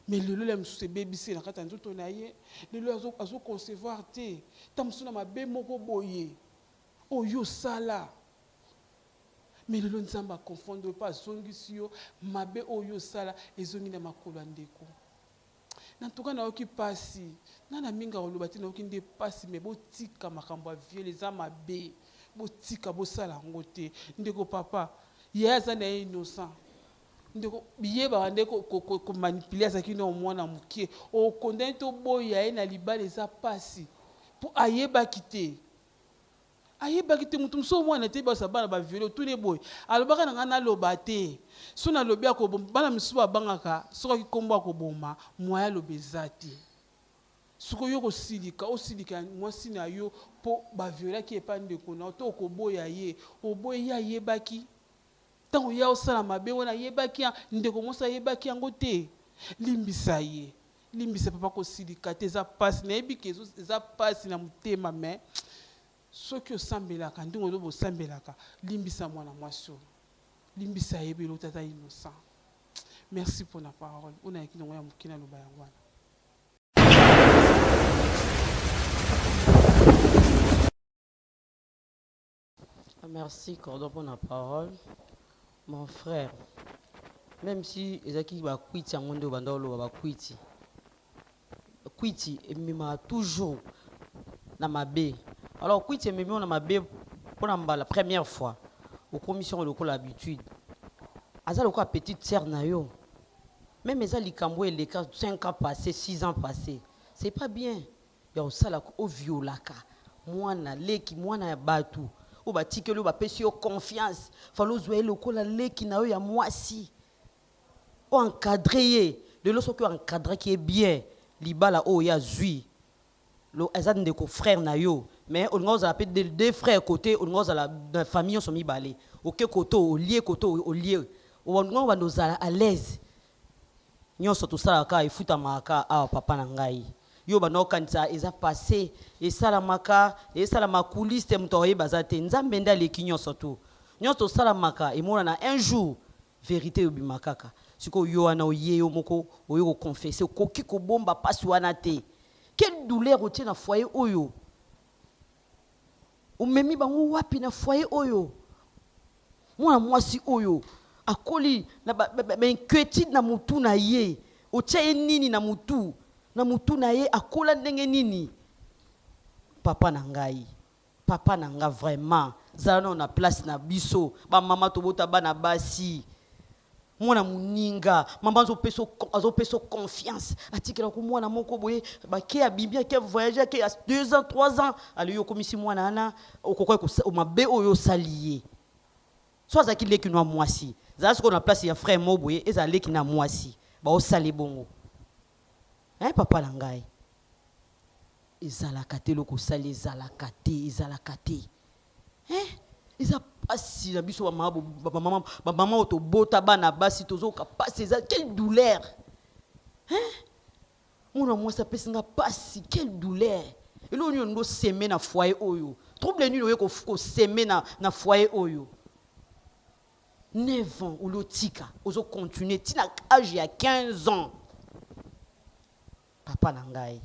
Mais lelo ya misusu ebebisi ye na kati ya nzoto na ye, lelo azo azo concevoir te, tango mosusu na mabe moko boye oyo osala, mais lelo Nzambe a confondre yo pe azongisi yo mabe oyo osala ezongi na makolo ya ndeko. En tout cas nayoki pasi, nga na mingi ya koloba te, nayoki nde pasi mais botika makambo ya viol eza mabe, botika bosala yango te. Ndeko papa, yaya aza na ye innocent. Ndeko biyebaka nde ko manipuler azalaki nao mwana mukie o condamne to boya ye na libala eza pasi po ayebaki te ayebaki te mutu mususu omwana te basa bana ba viole otuni ye boye alobaka na nga naloba te soki nalobi akoboma bana misusu babangaka soki ayoki kombo akoboma moyen aloba eza te sikoyo yo kosilika osilika mwasi na yo po ba violaki ye epa ndeko na yo to okoboya ye oboyi ye ayebaki Tango ye aosala mabe wana ayebaki ndeko mwasi ayebaki yango te? Limbisa ye limbisa papa kosilika te eza pasi nayebi ke eza pasi na motema mais soki osambelaka ndenge olobi osambelaka limbisa mwana mwasi oyo limbisa ye belota aza innocent merci pona parole oyo nayaki nango ya moke naloba yango wana. Merci cordon pona parole mon frère meme si ezalaki ba kwiti yango nde obanda oloba ba kwiti kwiti ememaka toujours na mabe alors kwiti ememi yo na mabe pona mbala première fois okomisi yango lokola habitude aza lokola petite sœur na yo meme eza likambo eleka 5 ans passe 6 ans passe c'est pas bien ya kosala o violaka mwana leki mwana ya batu oyo batikeli yo bapesi yo confiance fallait ozua ye lokola leki na yo ya mwasi o encadre ye lelo soki o encadraki ye bien libala oyo ye azui eza ndeko frère na yo mais olinga ozala pe deux frères cote olinga ozala na famille nyonso mibale oke kote olie kote olie olinga obanda ozala à l'aise Nionso tosalaka kaka efutamaka kaka awa papa na ngai. Yo obanda kokanisa eza passe, esalamaka, esalama coulisse te moto akoyeba aza te. Nzambe nde aleki nionso tout. Nionso tosalamaka emonana un jour verite ebima kaka. Sikoyo yo wana oye yo moko oye ko confesser okoki kobomba pasi wana te. Quelle douleur otie na foyer oyo? Omemi bango wapi na foyer oyo? Mwana mwasi oyo akoli na ba, ba, ba inquietude na mutu na ye. Otia ye nini na mutu? Na mutu na ye akola ndenge nini? Papa na ngai, papa na nga vraiment, zala nao na place na biso ba mama tobota bana basi. Mwana moninga, mama azopesa azopesa confiance, atikela ko mwana moko boye, bake abimi, ake voyage, ake ya 2 ans, 3 ans, ale yo okomisi mwana wana, okoki mabe oyo osali ye. So azalaki leki no ya mwasi, zala sikoyo na place ya frère moko boye, ezala leki na mwasi, baosala bongo. Hein papa na ngai. Ezalaka te eloko osali ezalaka te, ezalaka te. Hein? Eza pasi na biso ba mama ba mama ba mama oyo tobota bana basi tozoka pasi eza quelle douleur. Hein? Mwana mwasi apesi nga pasi, quelle douleur. Eloko nini olingi oseme na foyer oyo? Trouble nini oye koseme na, na foyer oyo? 9 ans olie otika, ozo continuer ti na age ya 15 ans. Papa na ngai.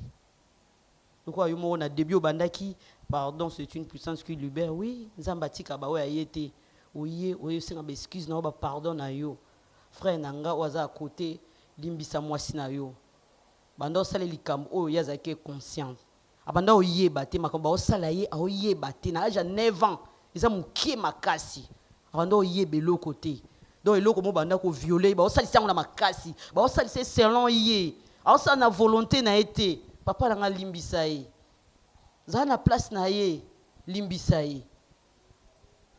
Lokola yo moko na debut obandaki pardon c'est une puissance qui libère oui nzambe atika ba oyo ya ye te oye oye osenga ba excuse na yo ba pardon na yo frère na nga oyo aza à cote limbisa mwasi na yo banda osala likambo oyo ye azalaki conscient abanda oyeba te makambo baosala ye aoyeba te na age ya 9 ans eza mokie makasi abanda oyeba eloko te donc eloko mo banda ko violer ye baosalisa yango na makasi baosalisa ye selon ye aosala na volonté na ye te papa na nga limbisa ye zala na place na ye limbisa ye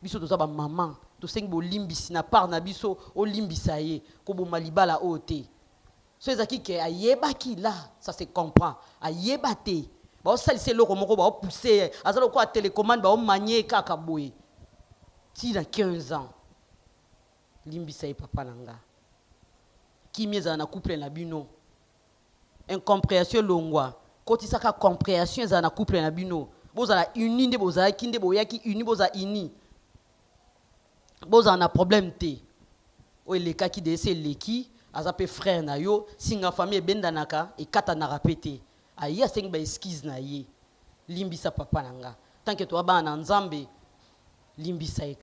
biso toza ba maman tosengi bolimbisi na part na biso olimbisa ye koboma libala oyo te so ezalaki ke ayebaki la ça se comprend ayeba te baosalisa eloko moko baopousse ye aza lokola télécommande baomanie kaka boye ti na 15 ans limbisa ye papa na nga kimia ezala na couple na bino incomprehension elongwa kotisaka comprehension ezala na couple na bino bozala uni nde bozalaki nde boyaki uni bozala uni bozala na problème te oyo elekaki de esi eleki aza mpe frère na yo singa famille ebendanaka ekatanaka mpe te aye asengi ba excuse na ye limbisa papa na nga tant que toza bana na nzambe limbisa ye.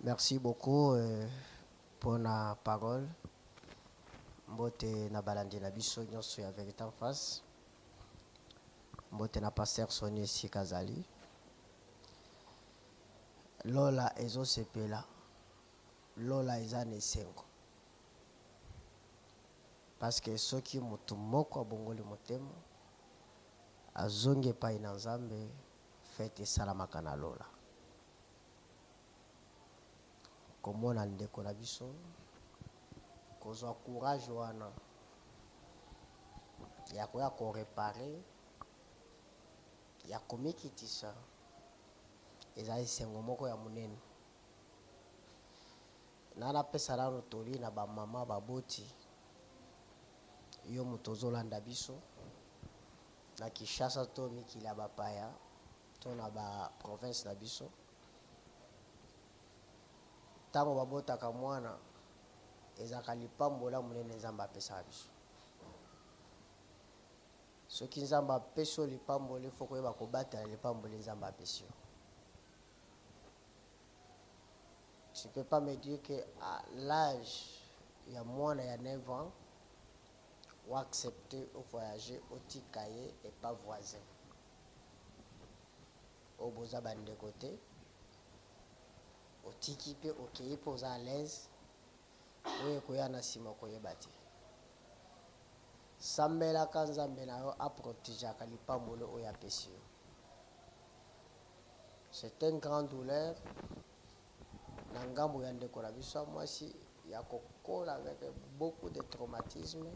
Merci beaucoup pona parole mbote na balandi na biso nionso ya verite en face mbote na pasteur Sony esika azali lola ezo sepela lola eza na esengo parce que soki mutu moko abongoli motema azongi epai na Nzambe fete esalamaka na lola. Komona ndeko na biso kozwa courage wana ya koya ko reparer, ya komikitisa eza esengo moko ya monene. Na napesa nanu toli na ba mama baboti, yo moto ozolanda biso na Kinshasa to mikili ya bapaya to na ba province na biso, tango babotaka mwana ezalaka lipambola monene Nzambe apesaka biso. Soki Nzambe apesi yo lipamboli, faut koyeba kobatela lipamboli Nzambe apesi yo. Tu peux pas me dire que à l'âge ya mwana ya 9 ans o accepter o voyager otika ye epa voisin. Oyo boza ba ndeko te otiki pe okeyi pe oza alaise oyo ekoya na sima okoyeba te sambelaka nzambe na yo a protegeaka lipamboli oyo apesi yo c'est un grand douleur na ngambo ya ndeko na biso ya mwasi ya kokola avec beaucoup de traumatisme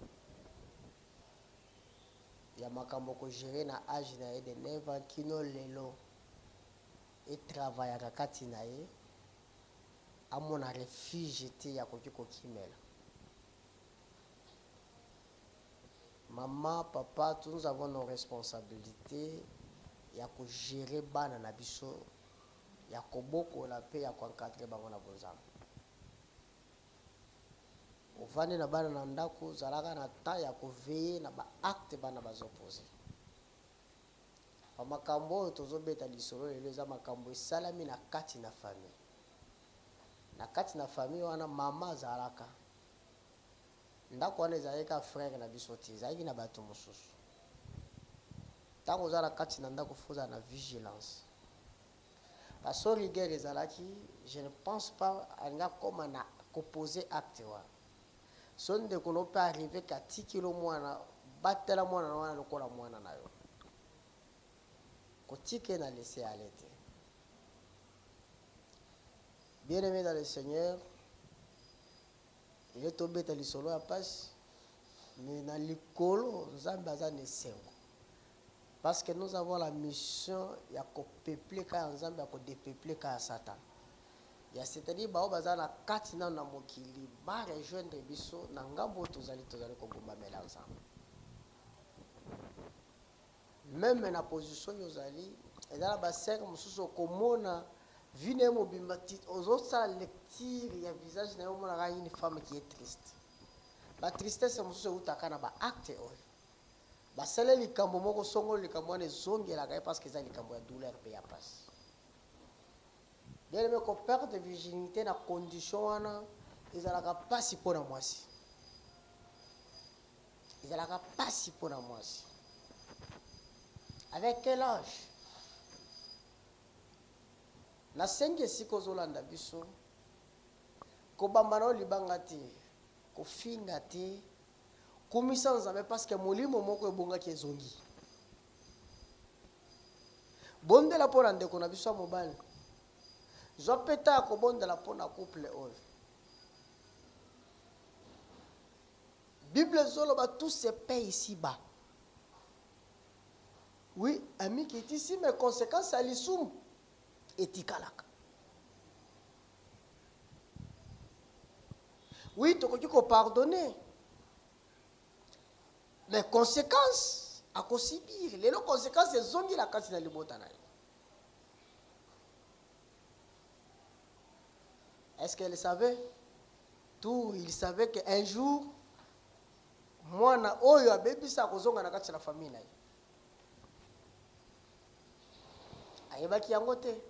ya makambo ko gerer na age na ye de 9 ans kino lelo e travaillaka kati na ye amona refuge te ya koki kokimela. Maman, papa tous nous avons nos responsabilites ya ko gerer bana na biso ya kobokola pe ya ko encadrer bango na bonzambe. Ovandi na bana na ndaku zalaka na temps ya ko veiller na ba actes bana bazo poser. Ba makambo oyo tozo beta lisolo lelo eza makambo esalami na kati na famille. Na kati na famille wana mama azalaka. Ndaku wana ezalaki kaka frère na biso te, ezalaki na batu mosusu. Tango oza na kati na ndaku faut ozala na vigilance. Parce rigueur ezalaki, je ne pense pas alingi akoma na koposer acte wana. So ndeko no mpe arrive ke atikeli yo mwana, batela mwana na wana lokola mwana na yo. Kotika ye na laisser aller te. Bien aimé dans le Seigneur, ye tobeta lisolo ya pasi, mais na likolo Nzambe aza na esengo. Parce que nous avons la mission ya ko peupler ka ya Nzambe, ya ko depeupler ka ya Satan. Ya c'est-à-dire bao baza na kati nano na mokili ba rejoindre biso na ngambo oyo tozali, tozali kogumbamela Nzambe. Meme na position oyo ozali, eza na ba sœurs mosusu okomona vie na ye mobimba, ozosala lecture ya visage na ye, omonaka une femme qui est triste. Ba tristesse mosusu eutaka na ba actes oyo. Basala likambo moko songolo, likambo wana ezongelaka ye parce que eza likambo ya douleur pe ya pasi. Bien aime, ko perdre virginite na condition wana ezalaka pasi pona mwasi. Ezalaka pasi pona mwasi. Avec quel age? Nasengi esika ozolanda biso, kobamba na yo libanga te, kofinga te, Kumisa Nzambe parce que molimo moko ebongaki ezongi. Bondela mpo na ndeko na biso ya mobali. Zwa mpe temps ya kobondela mpo na couple oyo. Bible ezoloba tout se paie ici bas. Oui, amikitisi mais conséquence ya lisumu etikalaka. Oui, tokoki ko pardonner. Mais conséquence akosibir. Lelo conséquence ezongi na kati na libota na ye. Est-ce qu'elle savait tout? Il savait qu'un jour mwana oyo abebisa akozonga na kati na famille na ye. Ayebaki yango te.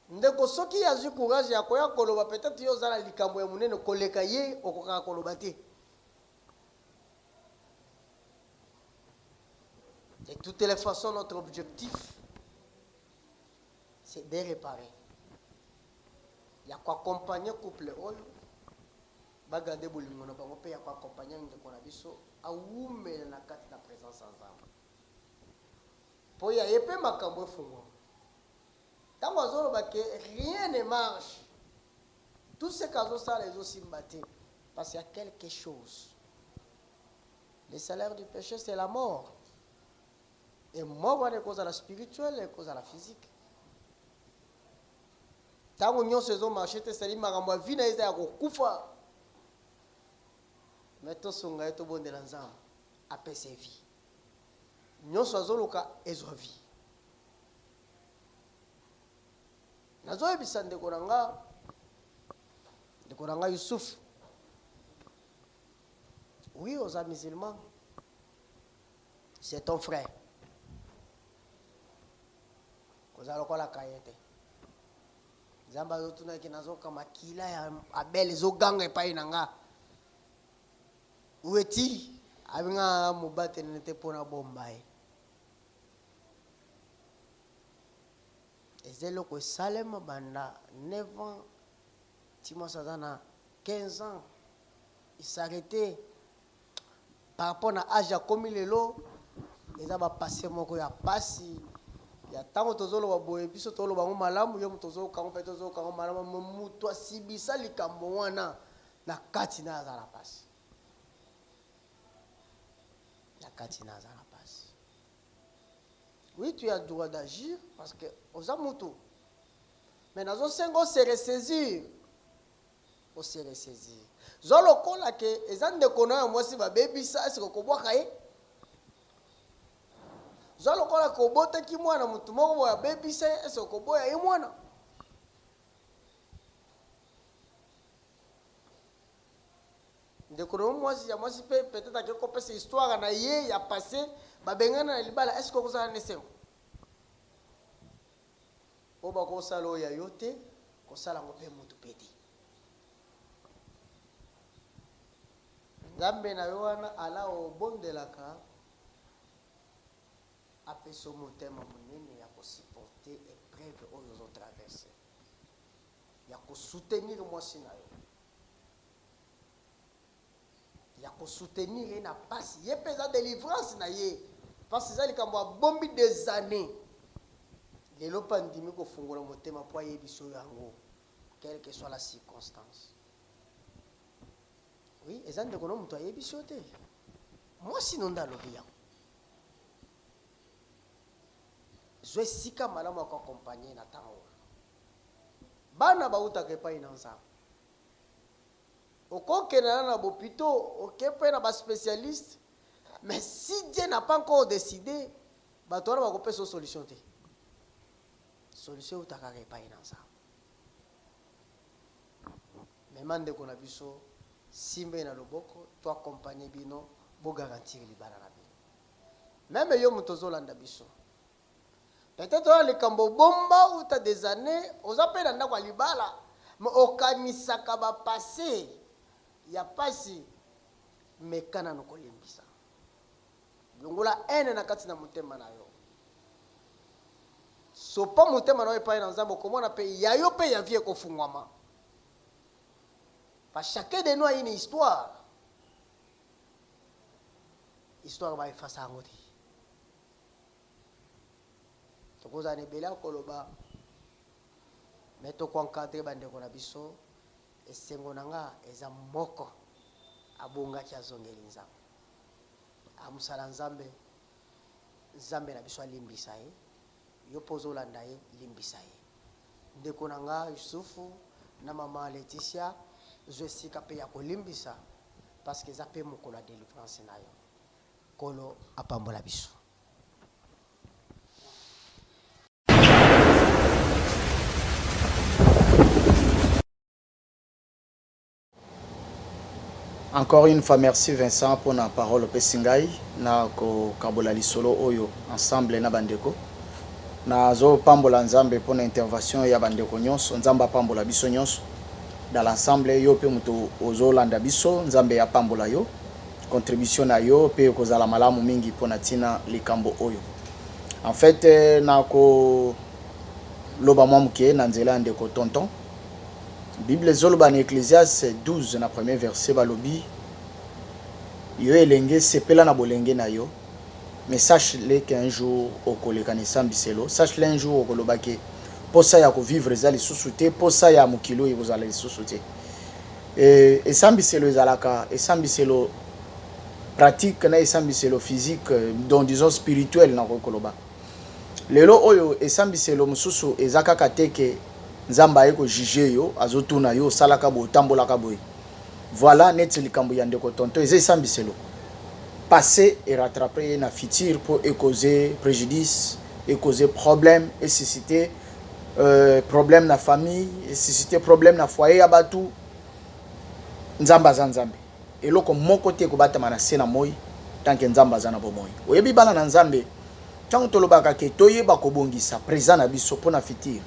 Ndeko soki ye azui courage ya koya koloba peut etre yo oza na likambo ya munene koleka ye okokaka koloba te. De toutes les façons notre objectif c'est de reparer ya ko accompagner couple oyo ba garder bolingo na bango pe ya ko accompagner ndeko na biso awumela na kati na presence ya Nzambe po ya ye pe makambo efungwama. Tango azoloba que rien ne marche, tout ce que azosala ezosimba te parce qu'il y a quelque chose. Le salaire du péché c'est la mort. Et mort wana ekozala spirituelle, ekozala physique. Tango nyonso ezo marcher te, c'est-à-dire makambo ya vie na ye eza ya kokufa. Mais tosunga ye, tobondela Nzambe apesa ye vie. Nyonso azoluka ezwa vie. Nazoyebisa ndeko na nga, ndeko na nga Youssouf, oui oza musulman, c'est ton frère. Kozala lokola Caïn te. Nzambe azotunaki nazoka makila ya Abel ezoganga epai na nga. Où est-il? Abinga mobateli te mpo na bomba ye. Eza eloko esalema banda 9 ans ti mwasi aza na 15 ans il s'arrete par rapport na age akomi lelo eza ba passe moko ya pasi ya tango tozoloba boye biso toloba yango malamu yo moto ozoyoka yango mpe tozoyoka yango malamu me moto asibisa likambo wana na kati na aza na pasi na kati na aza na pasi. Oui, tu as droit d'agir parce que oza mutu. Mais nazo senga o se ressaisir. O se ressaisir. Zwa lokola ke eza ndeko na yo ya mwasi babebisa, est-ce que okobwaka ye? Zwa lokola ke obotaki mwana mutu moko boye abebisa ye, est-ce que okoboya ye mwana? Ndeko na yo mwasi ya mwasi pe peut etre ake kopesa histoire na ye ya passe babengana na libala est ce que okozala na esengo? Oyo bakosala oyo ya yo te kosala yango pe mutu pe te. Nzambe na yo wana Allah obondelaka. Apesa yo motema monene ya ko supporter epreuve oyo ozo traverser. Ya ko soutenir mwasi na yo. Ya ko soutenir ye na pasi. Ye pe eza delivrance na ye. Pasi eza likambo abombi des annees. Lelo pe andimi kofungola motema po ayebisa yo yango. Quelle que soit la circonstance. Oui, eza ndeko no mutu ayebisi yo te. Mwasi no nde alobi yango. Zwa esika malamu ya ko accompagner na tango oyo. Bana bawutaka epayi na Nzambe. Okokende na na bopito, oke pe na ba specialistes, mais si Dieu n'a pas encore decide, bato wana bakopesa yo solution te. Solution ewutaka kaka epayi na Nzambe. Mema ndeko na biso, simba ye na loboko, to accompagner bino, bo garantir libala na bino. Meme yo moto ozolanda biso, peut-etre oza na likambo obomba uta des annees, oza pe na ndako ya libala, mais okanisaka ba passe ya pasi, meka nanu kolimbisa. Longola haine na kati na motema na yo. Sopa motema na yo epai na Nzambe, okomona pe ya yo pe ya vie ekofungwama. Parce chacun de nous a une histoire. Histoire ba effacer yango te. Tokozala na ebele ya koloba, mais toko encadrer ba ndeko na biso. Esengo na nga eza moko, abongaki azongeli Nzambe. Ah musala nzambe nzambe na biso alimbisa ye yo pe ozolanda ye limbisa ye ndeko na nga yusufu na maman Laetitia zua esika pe ya kolimbisa parce que eza pe mokolo ya delivrance na yo nkolo apambola biso. Encore une fois merci Vincent pona parole opesi ngai na kokabola lisolo oyo ensemble na bandeko. Nazo pambola Nzambe pona intervention ya bandeko nyonso. Nzambe apambola biso nyonso dans l'ensemble. Yo pe moto ozolanda biso, Nzambe apambola yo. Contribution na yo pe ekozala malamu mingi pona tina likambo oyo. En fait nako loba mwa moke na nzela ya ndeko Tonton. Bible ezoloba na Ecclesiaste 12 na premier verset balobi yo elenge sepela na bolenge na yo mais sache le qu'un jour okoleka na esambiselo, sache le un jour okoloba ke posa ya kovivre eza lisusu te, posa ya mokili oyo ekozala lisusu te. E, esambiselo ezalaka esambiselo pratique na esambiselo physique, donc disons spirituel nakoki koloba. Lelo oyo esambiselo mosusu eza kaka te ke Nzambe aye ko juger yo, azo tuna yo osalaka boye, otambolaka boye. Voilà neti likambo ya ndeko Tonton eza esambiselo. Passe e rattraper ye na futur po e causer prejudice, e causer problème, e susciter euh, problème na famille, e susciter problème na foyer ya batu. Nzambe aza Nzambe. Eloko moko te ekobatama na se na moi tant que Nzambe aza na bomoi. Oyebi bana na Nzambe, tango tolobaka ke toyeba kobongisa present na biso pona futur,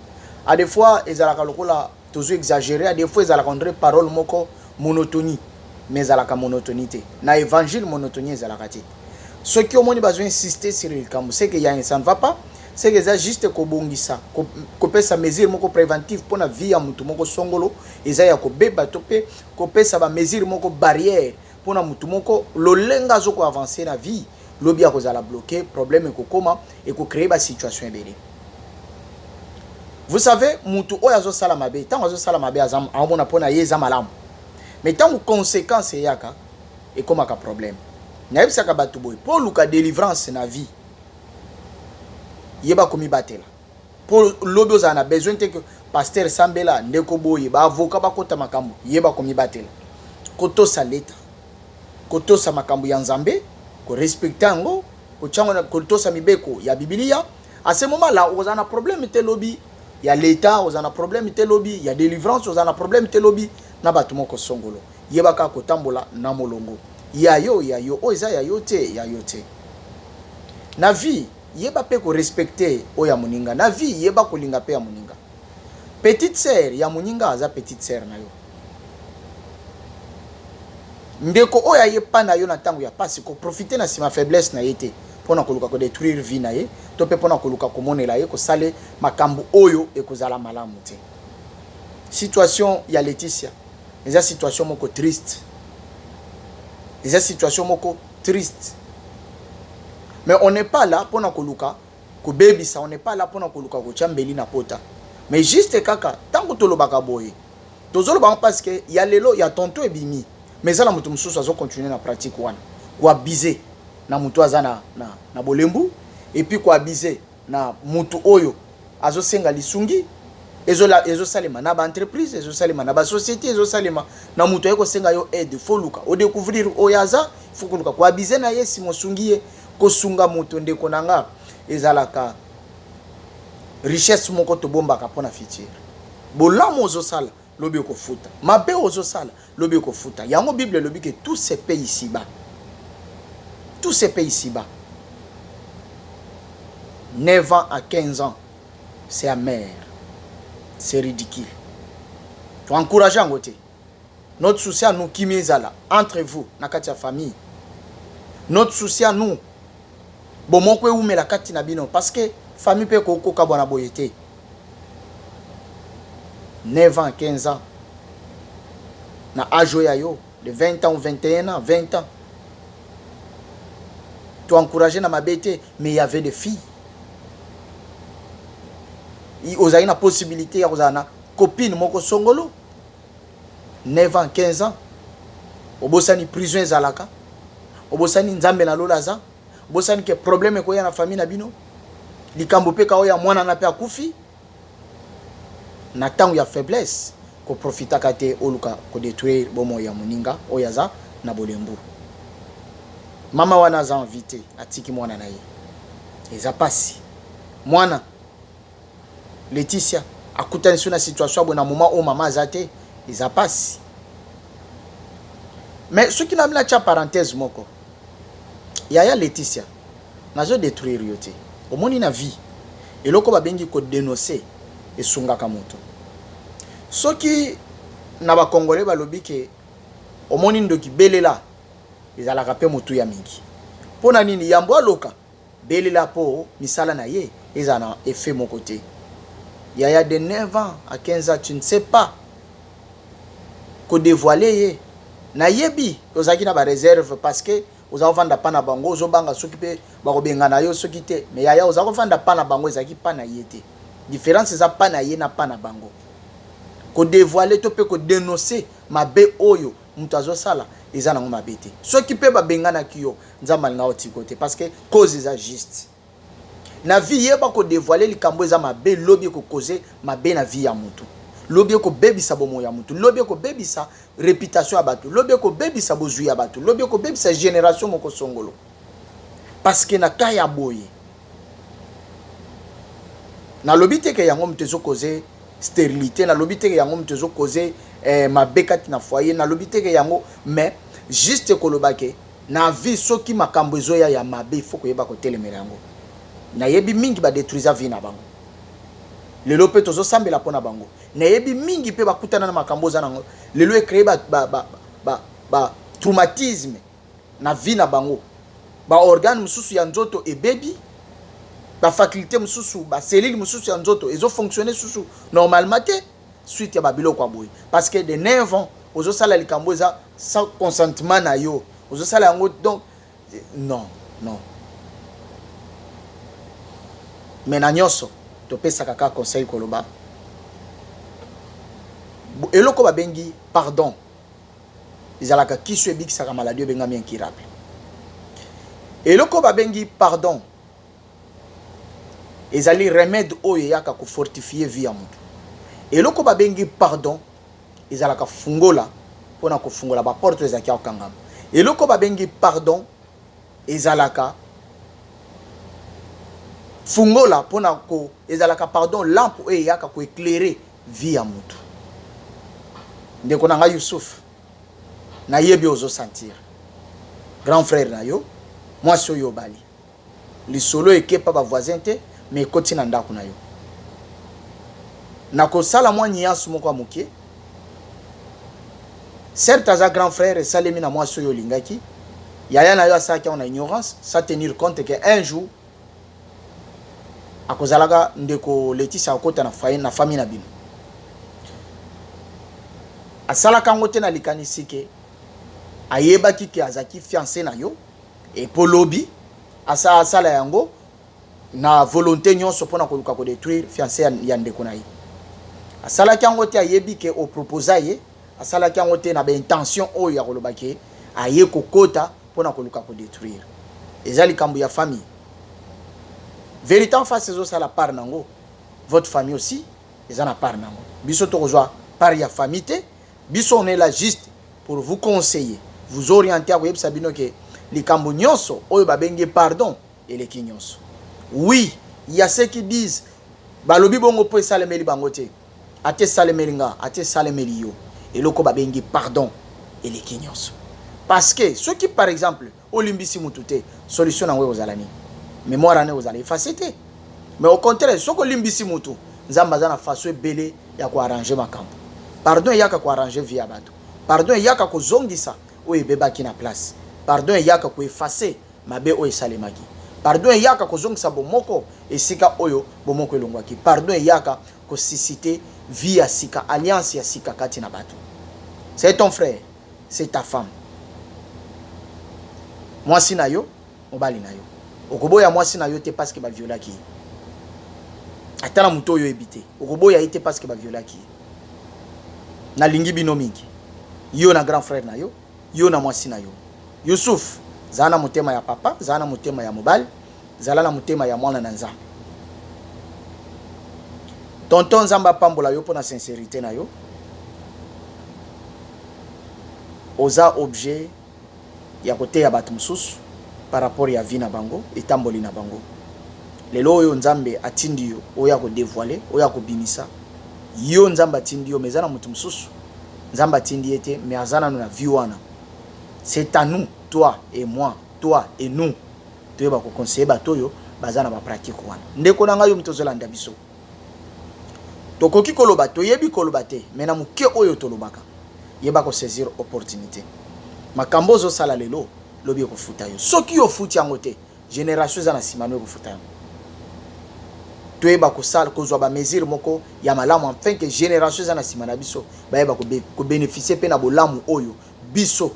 a des fois ezalaka lokola tozo exagerer, a des fois ezalaka on dirait parole moko monotonie, mais ezalaka monotonie te. Na evangile monotonie ezalaka te. Soki omoni bazo insister sur likambo, c'est que ya ça ne va pas, c'est que eza juste kobongisa, kopesa mesure moko préventive pona vie ya mutu moko songolo eza ya kobeba to pe kopesa ba mesure moko barrière pona mutu moko lolenga azo ko avancer na vie lobi akozala bloqué, problème ekokoma eko créer ba situation ebele. Vous savez mutu oyo azo sala mabe, tango azo sala mabe aza amona pona ye eza malamu, mais tango conséquence eyaka ekomaka problème. Nayebisaka bato boye, po oluka délivrance na vie yeba komibatela. Po lobi ozala na besoin te que pasteur sambela, ndeko boye, ba avocat bakota makambo, yeba komibatela. Kotosa leta, kotosa makambo ya Nzambe, ko respecter yango, kotia yango na, kotosa mibeko ya Biblia. À ce moment là okozala na problème te lobi ya leta, okozala na problème te lobi ya délivrance, okozala na problème te lobi na bato moko songolo. Yeba kaka kotambola na molongo. Ya yo, ya yo, oyo eza ya yo te, ya yo te. Na vie Yeba pe ko respecter oyo ya moninga na vie yeba kolinga pe ya moninga. Petite sœur ya moninga aza petite sœur na yo. Ndeko oyo aye pa na yo na tango ya pasi ko profiter na sima faiblesse na ye te. pona koluka ko detruire vie na ye to pe pona koluka komonela ye kosale makambu oyo ekozala malamu te. Situation ya Laetitia eza situation moko triste, eza situation moko triste mais on n'est pas là pona koluka kobebisa, on n'est pas là pona koluka kotia mbeli na pota mais juste kaka tango tolobaka boye tozoloba yango parce que ya lelo ya tonton ebimi mais eza na moto mosusu azo continuer na pratique wana ko abuser na moto aza na, na, na bolembu et puis ko abuser na moto oyo azosenga lisungi ezosalema na baentreprise, ezosalema na basociété, ezosalema na moto aye kosenga yo aide. Faut luka odécouvrir oyo aza, faut koluka koabuser na ye, nsima osungi ye. Kosunga moto, ndeko na nga, ezalaka richesse moko tobombaka mpona futur. Bolamu ozosala, lobi okofuta. Mabe ozosala, lobi okofuta. Yango Bible elobi ke tout se paye ici-bas, tout se paye ici-bas. 9 ans à 15 ans, c'est amer, c'est ridicule. To encourage yango te. Notre souci à nous, kimia ezala entre vous na kati ya famille. Notre souci à nous, bomoko ewumela kati na bino, parce que famille mpe ekokokabwana boye te. 9 ans, 15 ans, na âge oyo ya yo de 20 ans ou 21 ans, 20 ans, to encourager na mabe te, mais il y avait des filles, ozali na possibilité ya kozala na copine moko songolo. 9 ans, 15 ans, obosani prison ezalaka, obosani Nzambe na lola aza, obosani ke problème ekoya na famille na bino, likambo mpe ka oyo ya mwana na mpe akufi na ntango ya faiblesse. Koprofitaka te oluka kodétruire bomoi ya moninga oyo aza na bolembu. Mama wana aza envie te, atiki mwana na ye, eza pasi. Mwana Laetitia akutani so na situation boye na moment oyo mama aza te, eza pasi. Mais soki nami natya parenthèse moko, yaya Laetitia, nazo détruire yo te. Omoni, na vie, eloko babengi kodénoncer esungaka moto. Soki na bakongole balobi ke omoni ndoki, belela, ezalaka mpe motuya mingi. Mpo na nini? Yambo aloka, belela mpo misala na ye ezala na effet moko te. Yaya, de 9 ans à 15 ans, tu ne sais pas kodévoiler ye. Nayebi ozalaki na baréserve parce que oza kovanda pa na bango, ozobanga soki mpe bakobengana yo soki te. Mais yaya, oza kovanda pa na bango, ezalaki pa na ye te. Différence eza pa na ye na pa na bango. Kodévoiler to mpe kodénoncer mabe oyo moto azosala eza nango mabe te. Soki mpe babenganaki yo, Nzambe alinga otiko te, parce que cause eza juste. Na vie, yeba kodévoiler likambo eza mabe, lobi ekocauser mabe na vie ya motu, lobi ekobebisa bomoi ya motu, lobi ekobebisa réputation ya bato, lobi ekobebisa bozwi ya bato, lobi ekobebisa génération moko songolo. Parce que na ka ya boye, nalobi te ke yango moto ezocauser stérilité, nalobi te ke yango moto ezocauser mabe kati na foyer, nalobi te ke yango, mais juste koloba ke na vie, soki makambo ezoya ya mabe, faut koyeba kotelemela yango. Nayebi mingi badétruisa vie na bango, lelo mpe tozosambela mpo na bango. Nayebi mingi mpe bakutana na makambo oza nango lelo, ecréer ba, ba, ba, ba, ba traumatisme na vie na bango. Baorgane mosusu ya nzoto ebebi, bafaculté mosusu, bacellules mosusu ya nzoto ezofonctionne susu normalement te suite ya babiloko ya boye. Parce que de 9 ans ozosala likambo eza sans consentement na yo, ozosala yango, donc non, non. Mais na nyonso topesaka kaka conseil, koloba eloko babengi pardon ezalaka kisu ebikisaka maladie ebengami incurable. Eloko babengi pardon ezali remède oyo eyaka kofortifier vie ya moto. Eloko babengi pardon ezalaka fungola mpona kofungola baporte oyo ezalaki ya kokangama. Eloko babengi pardon ezalaka fungola mpona ko ezalaka pardon lampe oyo eyaka koéclairer vie ya motu. Ndeko na ngai Yusuf, nayebi ozosentir grand frère na yo, mwasi oyo obali, lisolo ekepa bavoisin te, mais ekoti na ndako na yo. Nakosala mwa nuance moko ya moke. Certes aza grand frère, esalemi na mwasi oyo olingaki. Yaya na yo asalaki yango na ignorance, sans tenir compte que un jour akozalaka ndeko Leticia akota na foyer na famille na bino. Asalaka yango te na likanisi ke ayebaki ke azalaki fiancé na yo et po lobi asa asala yango na volonté nyonso pona koluka ko détruire fiancé ya, ya ndeko na ye. Asalaki yango te ayebi ke o proposa ye, asalaki yango te na ba intention oyo ya koloba ke aye kokota pona koluka ko détruire. Eza likambo ya famille. Verite en face ezosala part nango, votre famille aussi eza na part nango. Biso tokozwa part ya famille te, biso on est là juste pour vous conseiller, vous orienter, akoyebisa bino ke likambo nyonso oyo babengi pardon eleki nyonso. Oui, il y a ceux qui disent balobi bongo po esalemeli bango te. Ata esalemeli nga, ata esalemeli yo, eloko babengi pardon eleki nyonso. Parce que soki par exemple olimbisi mutu te, solution nango ekozala nini? Mémoire wana ekozala effacer te. Mais au contraire, soki olimbisi mutu, Nzambe aza na façon ebele ya ko arranger makambo. Pardon eyaka ko arranger vie ya bato. Pardon eyaka kozongisa oyo ebebaki na place. Pardon eyaka ko effacer mabe oyo esalemaki. Pardon eyaka kozongisa bomoko esika oyo bomoko elongwaki. Pardon eyaka ko susciter vie ya sika, alliance ya sika kati na bato. C'est ton frère, c'est ta femme. Mwasi na yo, mobali na yo. Okoboya mwasi na yo te parce que ba violaki ye. Ata na moto oyo oyebi te, okoboya ye te parce que ba violaki ye. Nalingi bino mingi. Yo na grand frère na yo, yo na mwasi na yo. Youssouf, zala na motema ya papa, zala na motema ya mobali, zala na motema ya mwana na Nzambe. Tonton, Nzambe apambola yo pona sincerite na yo. Oza objet ya koteya bato mosusu par rapport ya vie na bango, etamboli na bango. Lelo oyo Nzambe atindi yo oya ko devoiler, oya kobimisa yo. Nzambe atindi yo, mais eza na moto mosusu Nzambe atindi ye te, mais aza nanu na vie wana. C'est à nous, toi et moi, toi et nous, toyeba ko conseiller bato oyo baza na ba pratique wana. Ndeko na ngai, yo moto ozolanda biso, tokoki koloba, toyebi koloba te, mais na moke oyo tolobaka, yeba ko saisir opportunité. Makambo ozosala lelo, lobi ekofuta yo. Soki yo ofuti yango te, generation eza na nsima no ekofuta yango. Toyeba kosala, kozwa ba mesure moko ya malamu afin que generation eza na nsima na biso bayeba kobénéficier mpe na bolamu oyo biso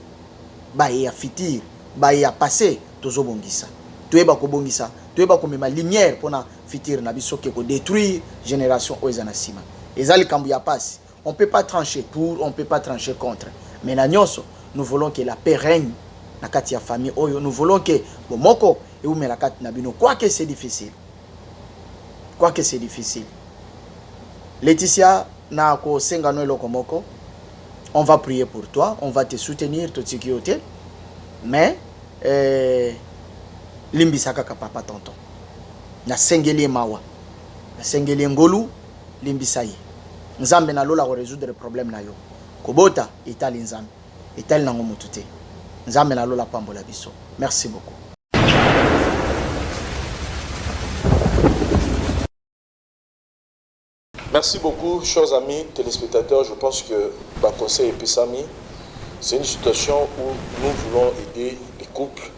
baye ya futur, baye ya passé tozobongisa. Toyeba kobongisa, toyeba komema lumière mpona futur na biso ke kodétruire génération oyo eza na nsima. Eza likambo ya pasi. On peut pas trancher pour, on peut pas trancher contre, mais na nyonso nous voulons que la paix règne na kati ya famille oyo. Nous voulons que bomoko eumela kati na bino, quoique c'est difficile, quoique c'est difficile. Laetitia, na kosenga no eloko moko, on va prier pour toi, on va te soutenir, totiki yo te, mais limbisa kaka papa tonton. Nasengeli ye mawa, nasengeli ye ngolu, limbisa ye. Nzambe na lola ko résoudre problème na yo. Kobota etali Nzambe, etali nango mutu te. Nzambe na lola pambola biso. Merci beaucoup. Merci beaucoup, chers amis téléspectateurs. Je pense que ma conseil epesami, c'est une situation où nous voulons aider les couples.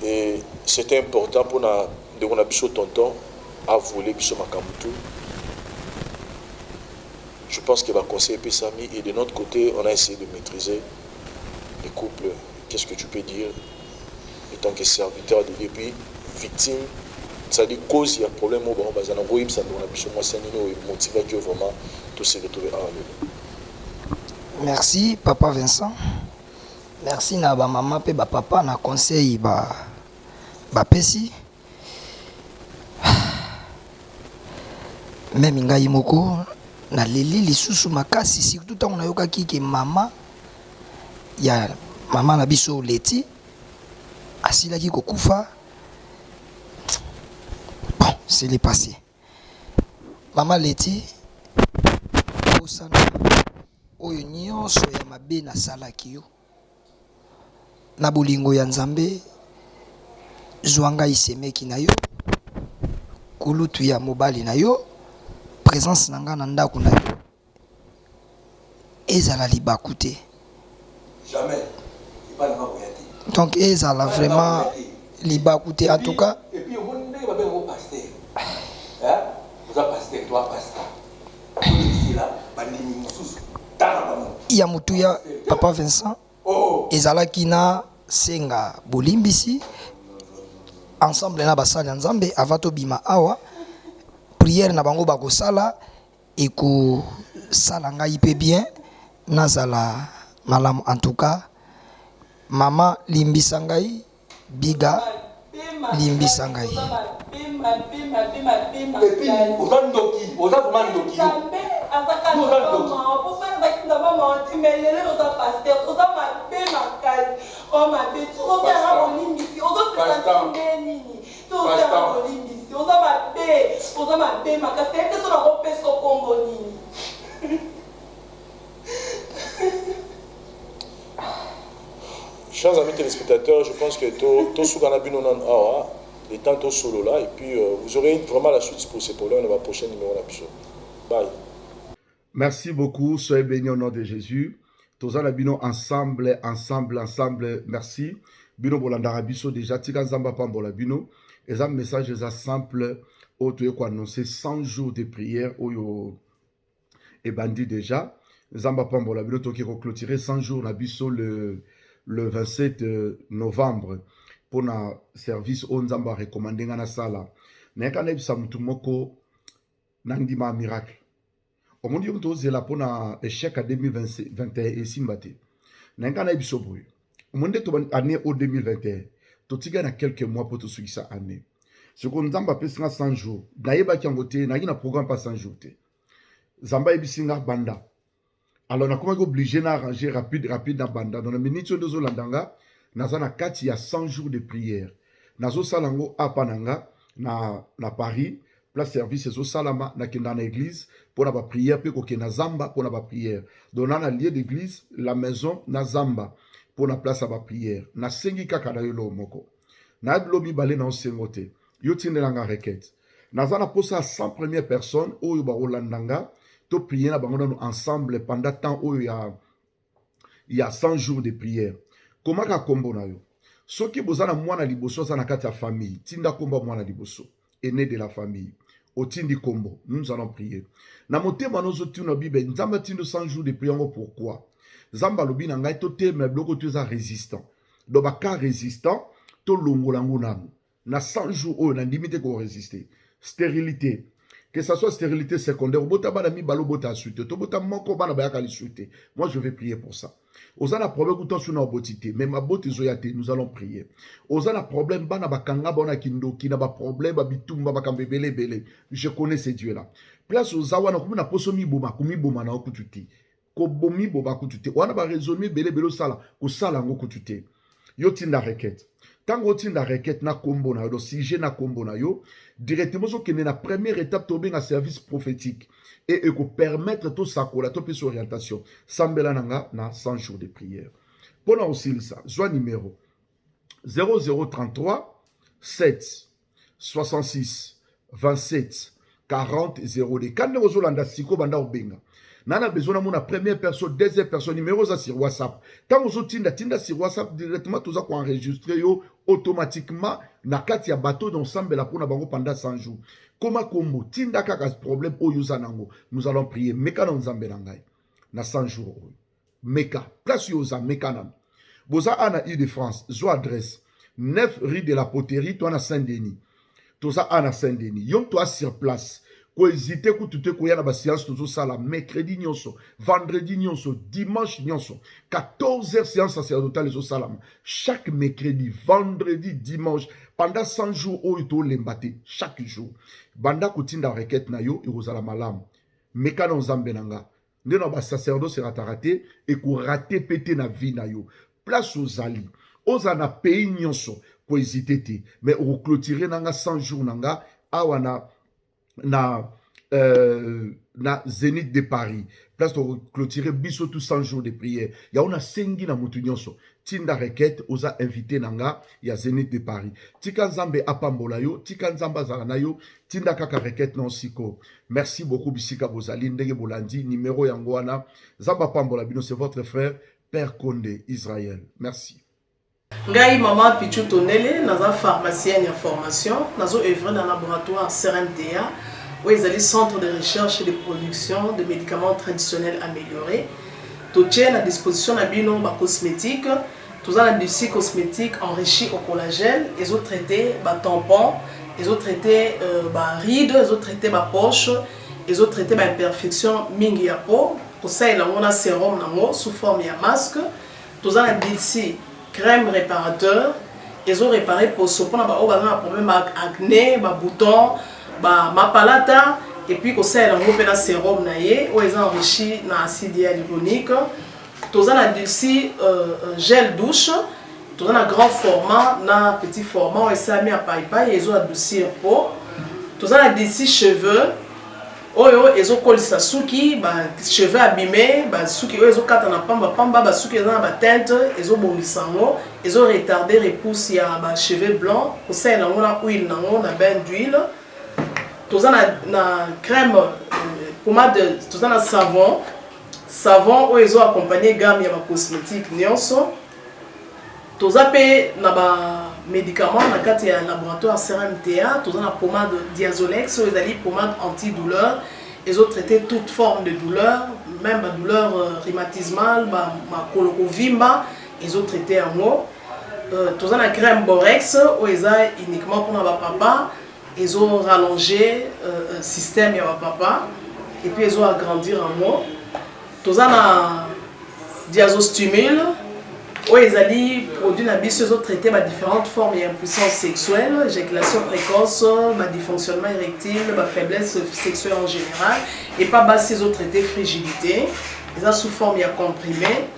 Et c'est important pour na ndeko na biso tonton a voler biso makambo tout. Je pense que ma conseil epesami et de notre côté, on a essayé de maîtriser les couples. Qu'est-ce que tu peux dire en tant que serviteur de Dieu, puis victime, c'est-à-dire cause ya problème oyo bango baza na koyebisa ndeko na biso mwasi ya nini oyo motivaki yo vraiment to se retrouver awa lelo? Merci papa Vincent. Merci na ba mama pe ba papa na conseil ba bapesi. Meme ngai moko naleli lisusu makasi, surtout ntango nayokaki ke mama ya mama na biso Leti asilaki kokufa. Bon, c'est le passé. Mama Leti, bosana oyo nyonso ya mabe nasalaki yo. Na bolingo ya Nzambe, zwa ngai semeki na yo, kulutu ya mobali na yo, presence na ngai na ndako na yo ezala libaku te. Jamais epai na nga koya te. Donc ezala vraiment libaku te en tout cas. Et puis omoni ndenge babenga ngo pasteur. Hein? Oza pasteur, toi pasteur. Olekisela bandimi mosusu. Tala bango. Ya motuya papa Vincent oh. Ezalaki na senga bolimbisi ensemble na basali ya Nzambe avant tobima awa prière na bango bakosala Ekosala ngai pe bien nazala malamu en tout cas maman limbisa ngai biga limbisa ngai. Et puis oza ndoki, oza vraiment ndoki yo. Yo oza ndoki. Tozala bolimbisi oza mabe oza mabe makasi nayebi te soki nakopesa yo kombo nini. Chers amis téléspectateurs, je pense que to to suka na bino nanu awa le temps to solola et puis euh, vous aurez vraiment la suite pour ces problèmes dans ba prochain numéro na biso. Bye. Merci beaucoup, soyez bénis au nom de Jésus. Toza na bino ensemble, ensemble, ensemble. Merci. Bino bolandaka biso déjà tika Nzambe apambola bino. Eza message eza simple oyo toye ko annoncer 100 jours de prière oyo ebandi déjà. Nzambe apambola bino toke ko clôturer 100 jours na biso le le 27 euh, novembre pona service oyo Nzambe a recommander nga nasala. Nayaka nayebisa mutu moko nandima miracle. Omoni yo moto ozela mpo na echec ya 2021 esimba te. Na ngai nayebi biso boye. Omoni nde tobandi année oyo 2021 totikali na quelques mois mpo tosukisa année. Sikoyo Nzambe apesi nga 100 jours. Nayebaki yango te, nayaki na programme pa 100 jours te. Nzambe ayebisi nga banda. Alors nakomaki oblige na arranger rapide rapide na banda. Donc na minute oyo nde ozolanda nga naza na kati ya 100 jours de prière. Nazosala yango apa na nga na, na Paris place service ezosalama nakenda na église mpo na baprière mpe kokenda zamba mpo na baprière. Donc na na lieu d'église la maison na zamba mpo na place ya baprière. Nasengi kaka na yo eloko moko. Na bilo mibale na osengo te. Yo tindela nga requête. Naza na posa ya 100 première personne oyo bakolanda nga to prier na bango nanu ensemble pendant temps oyo ya ya 100 jours de prière. Komaka kombo na yo. Soki boza na mwana liboso aza na kati ya famille, tinda kombo ya mwana liboso, aîné de la famille. Otindi kombo, nous allons prier. Na motema nozo tuna Bible, Nzambe atindo 100 jours de prière ngo pourquoi? Nzambe alobi na ngai totelema biloko to eza résistant. Donc ba cas résistant tolongola yango nanu. Na 100 jours oyo nandimi te ko résister. Stérilité. Que ça soit stérilité secondaire, obota bana mibale obota asuite, tobota moko bana bayaka lisusu te. Moi je vais prier pour ça. Oza na problème kuta suna oboti te, mais maboti ezoya te, nous allons prier. Oza na problème bana bakanga bana kindoki na ba problème ba bitumba makambo ebele ebele. Je connais ces dieux là. Place oza wana komi na poso miboma, komiboma na okutu te. Kobomiboba kutu te. Wana ba raisonnement ebele ebele osala, kosala yango kutu te. Yo tinda requête. Tango otinda requête na kombo na yo, donc sujet na kombo na yo, directement ozokende na première étape tobenga service prophétique et eko permettre tosakola topesa orientation. Sambela na nga na 100 jours de prière. Pona osilisa, zwa numéro 0033 7 66 27 40 02. Quand ndenge ozolanda siko banda obenga na na besoin namona première personne, deuxième personne, numéro oza sur WhatsApp. Ntango ozotinda tinda sur WhatsApp directement, toza koenregistre yo automatiquement na kati ya bato na osambela mpona bango pendant 100 jours. Koma kombo, tinda kaka problème oyo oza nango, nous allons prier. Meka na Nzambe na ngai na 100 jours oyo. Meka place yo oza, meka nanu. Boza a na Ile-de-France, zwa adresse 9 rue de la Poterie, to na Saint-Denis. Toza a na Saint-Denis. Yo to sur place. Ko hésiter kutu te koya na ba séance tozosala mercredi nyonso, vendredi nyonso, dimanche nyonso. 14 heures séance sacerdotale ezosalama chaque mercredi, vendredi, dimanche pendant 100 jours oyo tolemba te chaque jour. Banda kotinda requête na yo ekozala malamu. Meka na Nzambe na nga. Nde na ba sacerdoce erataka te, eko rate pe te na vie na yo. Place ozali, ozala na pays nionso, ko hesiter te, mais oko cloturer na nga 100 jours na nga awa na na euh, na Zenith de Paris. Place toko cloturer biso tout 100 jours de prière. Yango nasengi na mutu nionso, tinda requête, oza invité na nga ya Zenith de Paris. Tika Nzambe apambola yo, tika Nzambe azala na yo, tinda kaka requête na yo sikoyo. Merci beaucoup bisika bozali ndenge bolandi numero yango wana. Nzambe apambola bino, c'est votre frère Père Konde Israël. Merci. Ngai mama Pichou Tondele, naza pharmacienne ya formation, nazo œuvrer na laboratoire CRMTA, oyo ezali centre de recherche et de production de médicaments traditionnels améliorés. Totie na disposition na bino ba cosmétiques, toza na Dulci cosmétique enrichi au collagène, ezo traiter ba tampons, ezo traiter ba rides, ezo traiter ba poches, ezo traiter ba imperfections mingi ya peau, kosalela yango na sérum nango sous forme ya masque. Toza na Dulci crème réparateur, ezo réparer poso mpona baoyo baza na problème ya acné, ba boutons, ba mapalata, et puis kosalela yango mpe na sérum na ye oyo eza enrichi na acide hyaluronique. Toza na Dulci gel douche, toza na grand format na petit format oyo esalami ya paipai, ezo adoucir peau. Toza na Dulci cheveux oyo ezokolisa suki, ba cheveux abîmé, basuki oyo ezokata na pamba pamba, basuki eza na ba teinte, ezobongisa yango, ezo retarder repousse ya ba cheveux blancs, kosalela yango na huile nango na bain d'huile. Toza na crème pommade, toza na savon, savon oyo ezo accompagner gamme ya ba cosmétique nyonso. Toza mpe na ba médicament na kati ya laboratoire CRMTA. Toza na pommade Diazolex oyo ezali pommade antidouleur, ezotraite toute forme de douleur, même ba douleur rhumatismale, makolo kovimba, ezotraite yango. Toza na crème Borex oyo eza uniquement mpona bapapa, ezo rallonger système ya bapapa et puis ezo agrandir yango. Toza na Diazostimule oyo ezali produit na biso, ezotraite ba différentes formes ya impuissance sexuelle, éjaculation précoce, ba dysfonctionnement érectile, ba faiblesse sexuelle en général. Epa basi ezotraite frigidité, eza sous forme ya comprimé.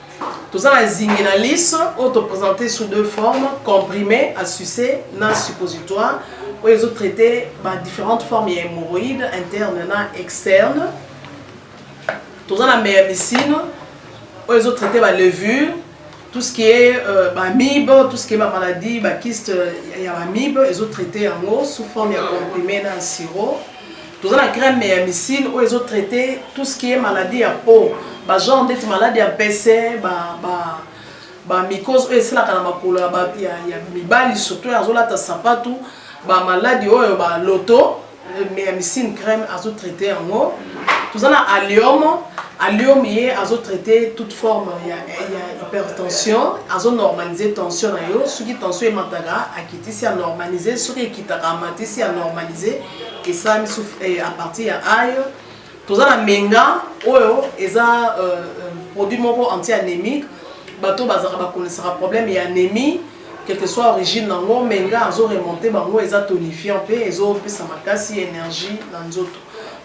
Toza na Zinginalis oyo toprésente sous deux formes, comprimé à sucer na suppositoire, oyo ezotraite ba différentes formes ya hémorroïde interne na externe. Toza na Meyamicine oyo ezotraite ba levure, tout ce qui est ba amibe, tout ce qui est ba maladie, ba kyste ya ba amibe, ezotraite yango sous forme ya comprimé na sirop. Toza na crème Meyamicine oyo ezotraite tout ce qui est maladie ya peau, ba genre ndeti maladie ya mpese, ba mycose oyo esalaka na makolo ya mibali, surtout oyo azolata sapatu, ba maladie oyo baloto, Meyamicine crème azotraite yango. Toza na Allium. Allium ye azotraite toute forme ya hypertension, azonormalize tension na yo. Soki tension emataka, akitisi, anormalize; soki ekitaka, amatisi, anormalize. Esalami à partir ya ail. Toza na Menga oyo eza produit moko anti-anémique. Bato bazalaka bakonesaka problème ya anémie, quelle que soit origine nango, Menga azoremonte bango, eza tonifiant mpe ezopesa makasi, énergie na nzoto.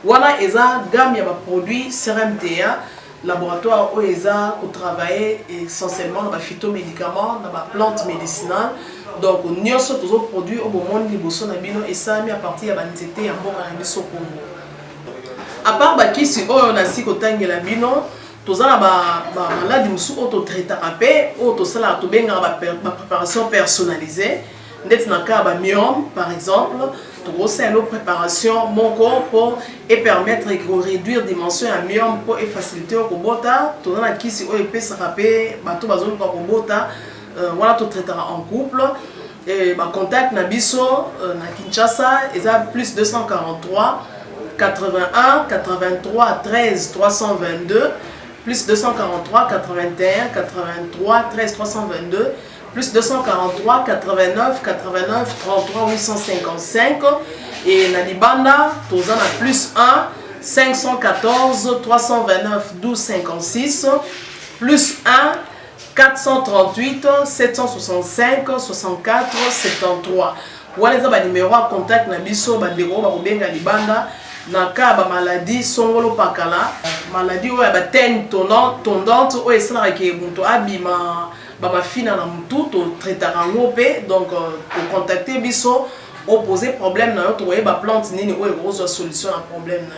Wana eza gamme ya ba produit CRMTA, laboratoire oyo eza kotravailler essentiellement na ba phytomédicament, na ba plante médicinale. Donc nyonso tozoproduire oyo bomoni liboso na bino esalami à partir ya banzete ya mboka na biso Congo. À part bakisi oyo nasi kotangela bino, toza na ba maladie mosusu oyo totraitaka mpe oyo tosalaka, tobengaka ba préparation personnalisée, ndeti na cas ya ba myome par exemple, tokosalela préparation moko mpo epermettre koréduire dimension ya myome mpo efacilité oyo kobota. Toza na kisi oyo epesaka mpe bato bazoluka kobota, wana totraitaka en couple. Ba contact na biso na Kinshasa eza plus 243 81 83 13 322, plus 243 81 83 13 322, plus 243 89 89 33 855. Et na libanda toza na plus 1 514 329 12 56, plus 1 438 765 64 73. Wana eza ba numéro ya contact na biso. Bandeko oyo bakobenga libanda na cas ya ba maladie songolo pakala, maladie oyo ya ba teignes tondante oyo esalaka ke moto abima bamafina na motu, totraitaka yango mpe. Donc kocontacte biso, opose problème na yo, tokoyeba plante nini oyo ekozwa solution na problème na yo.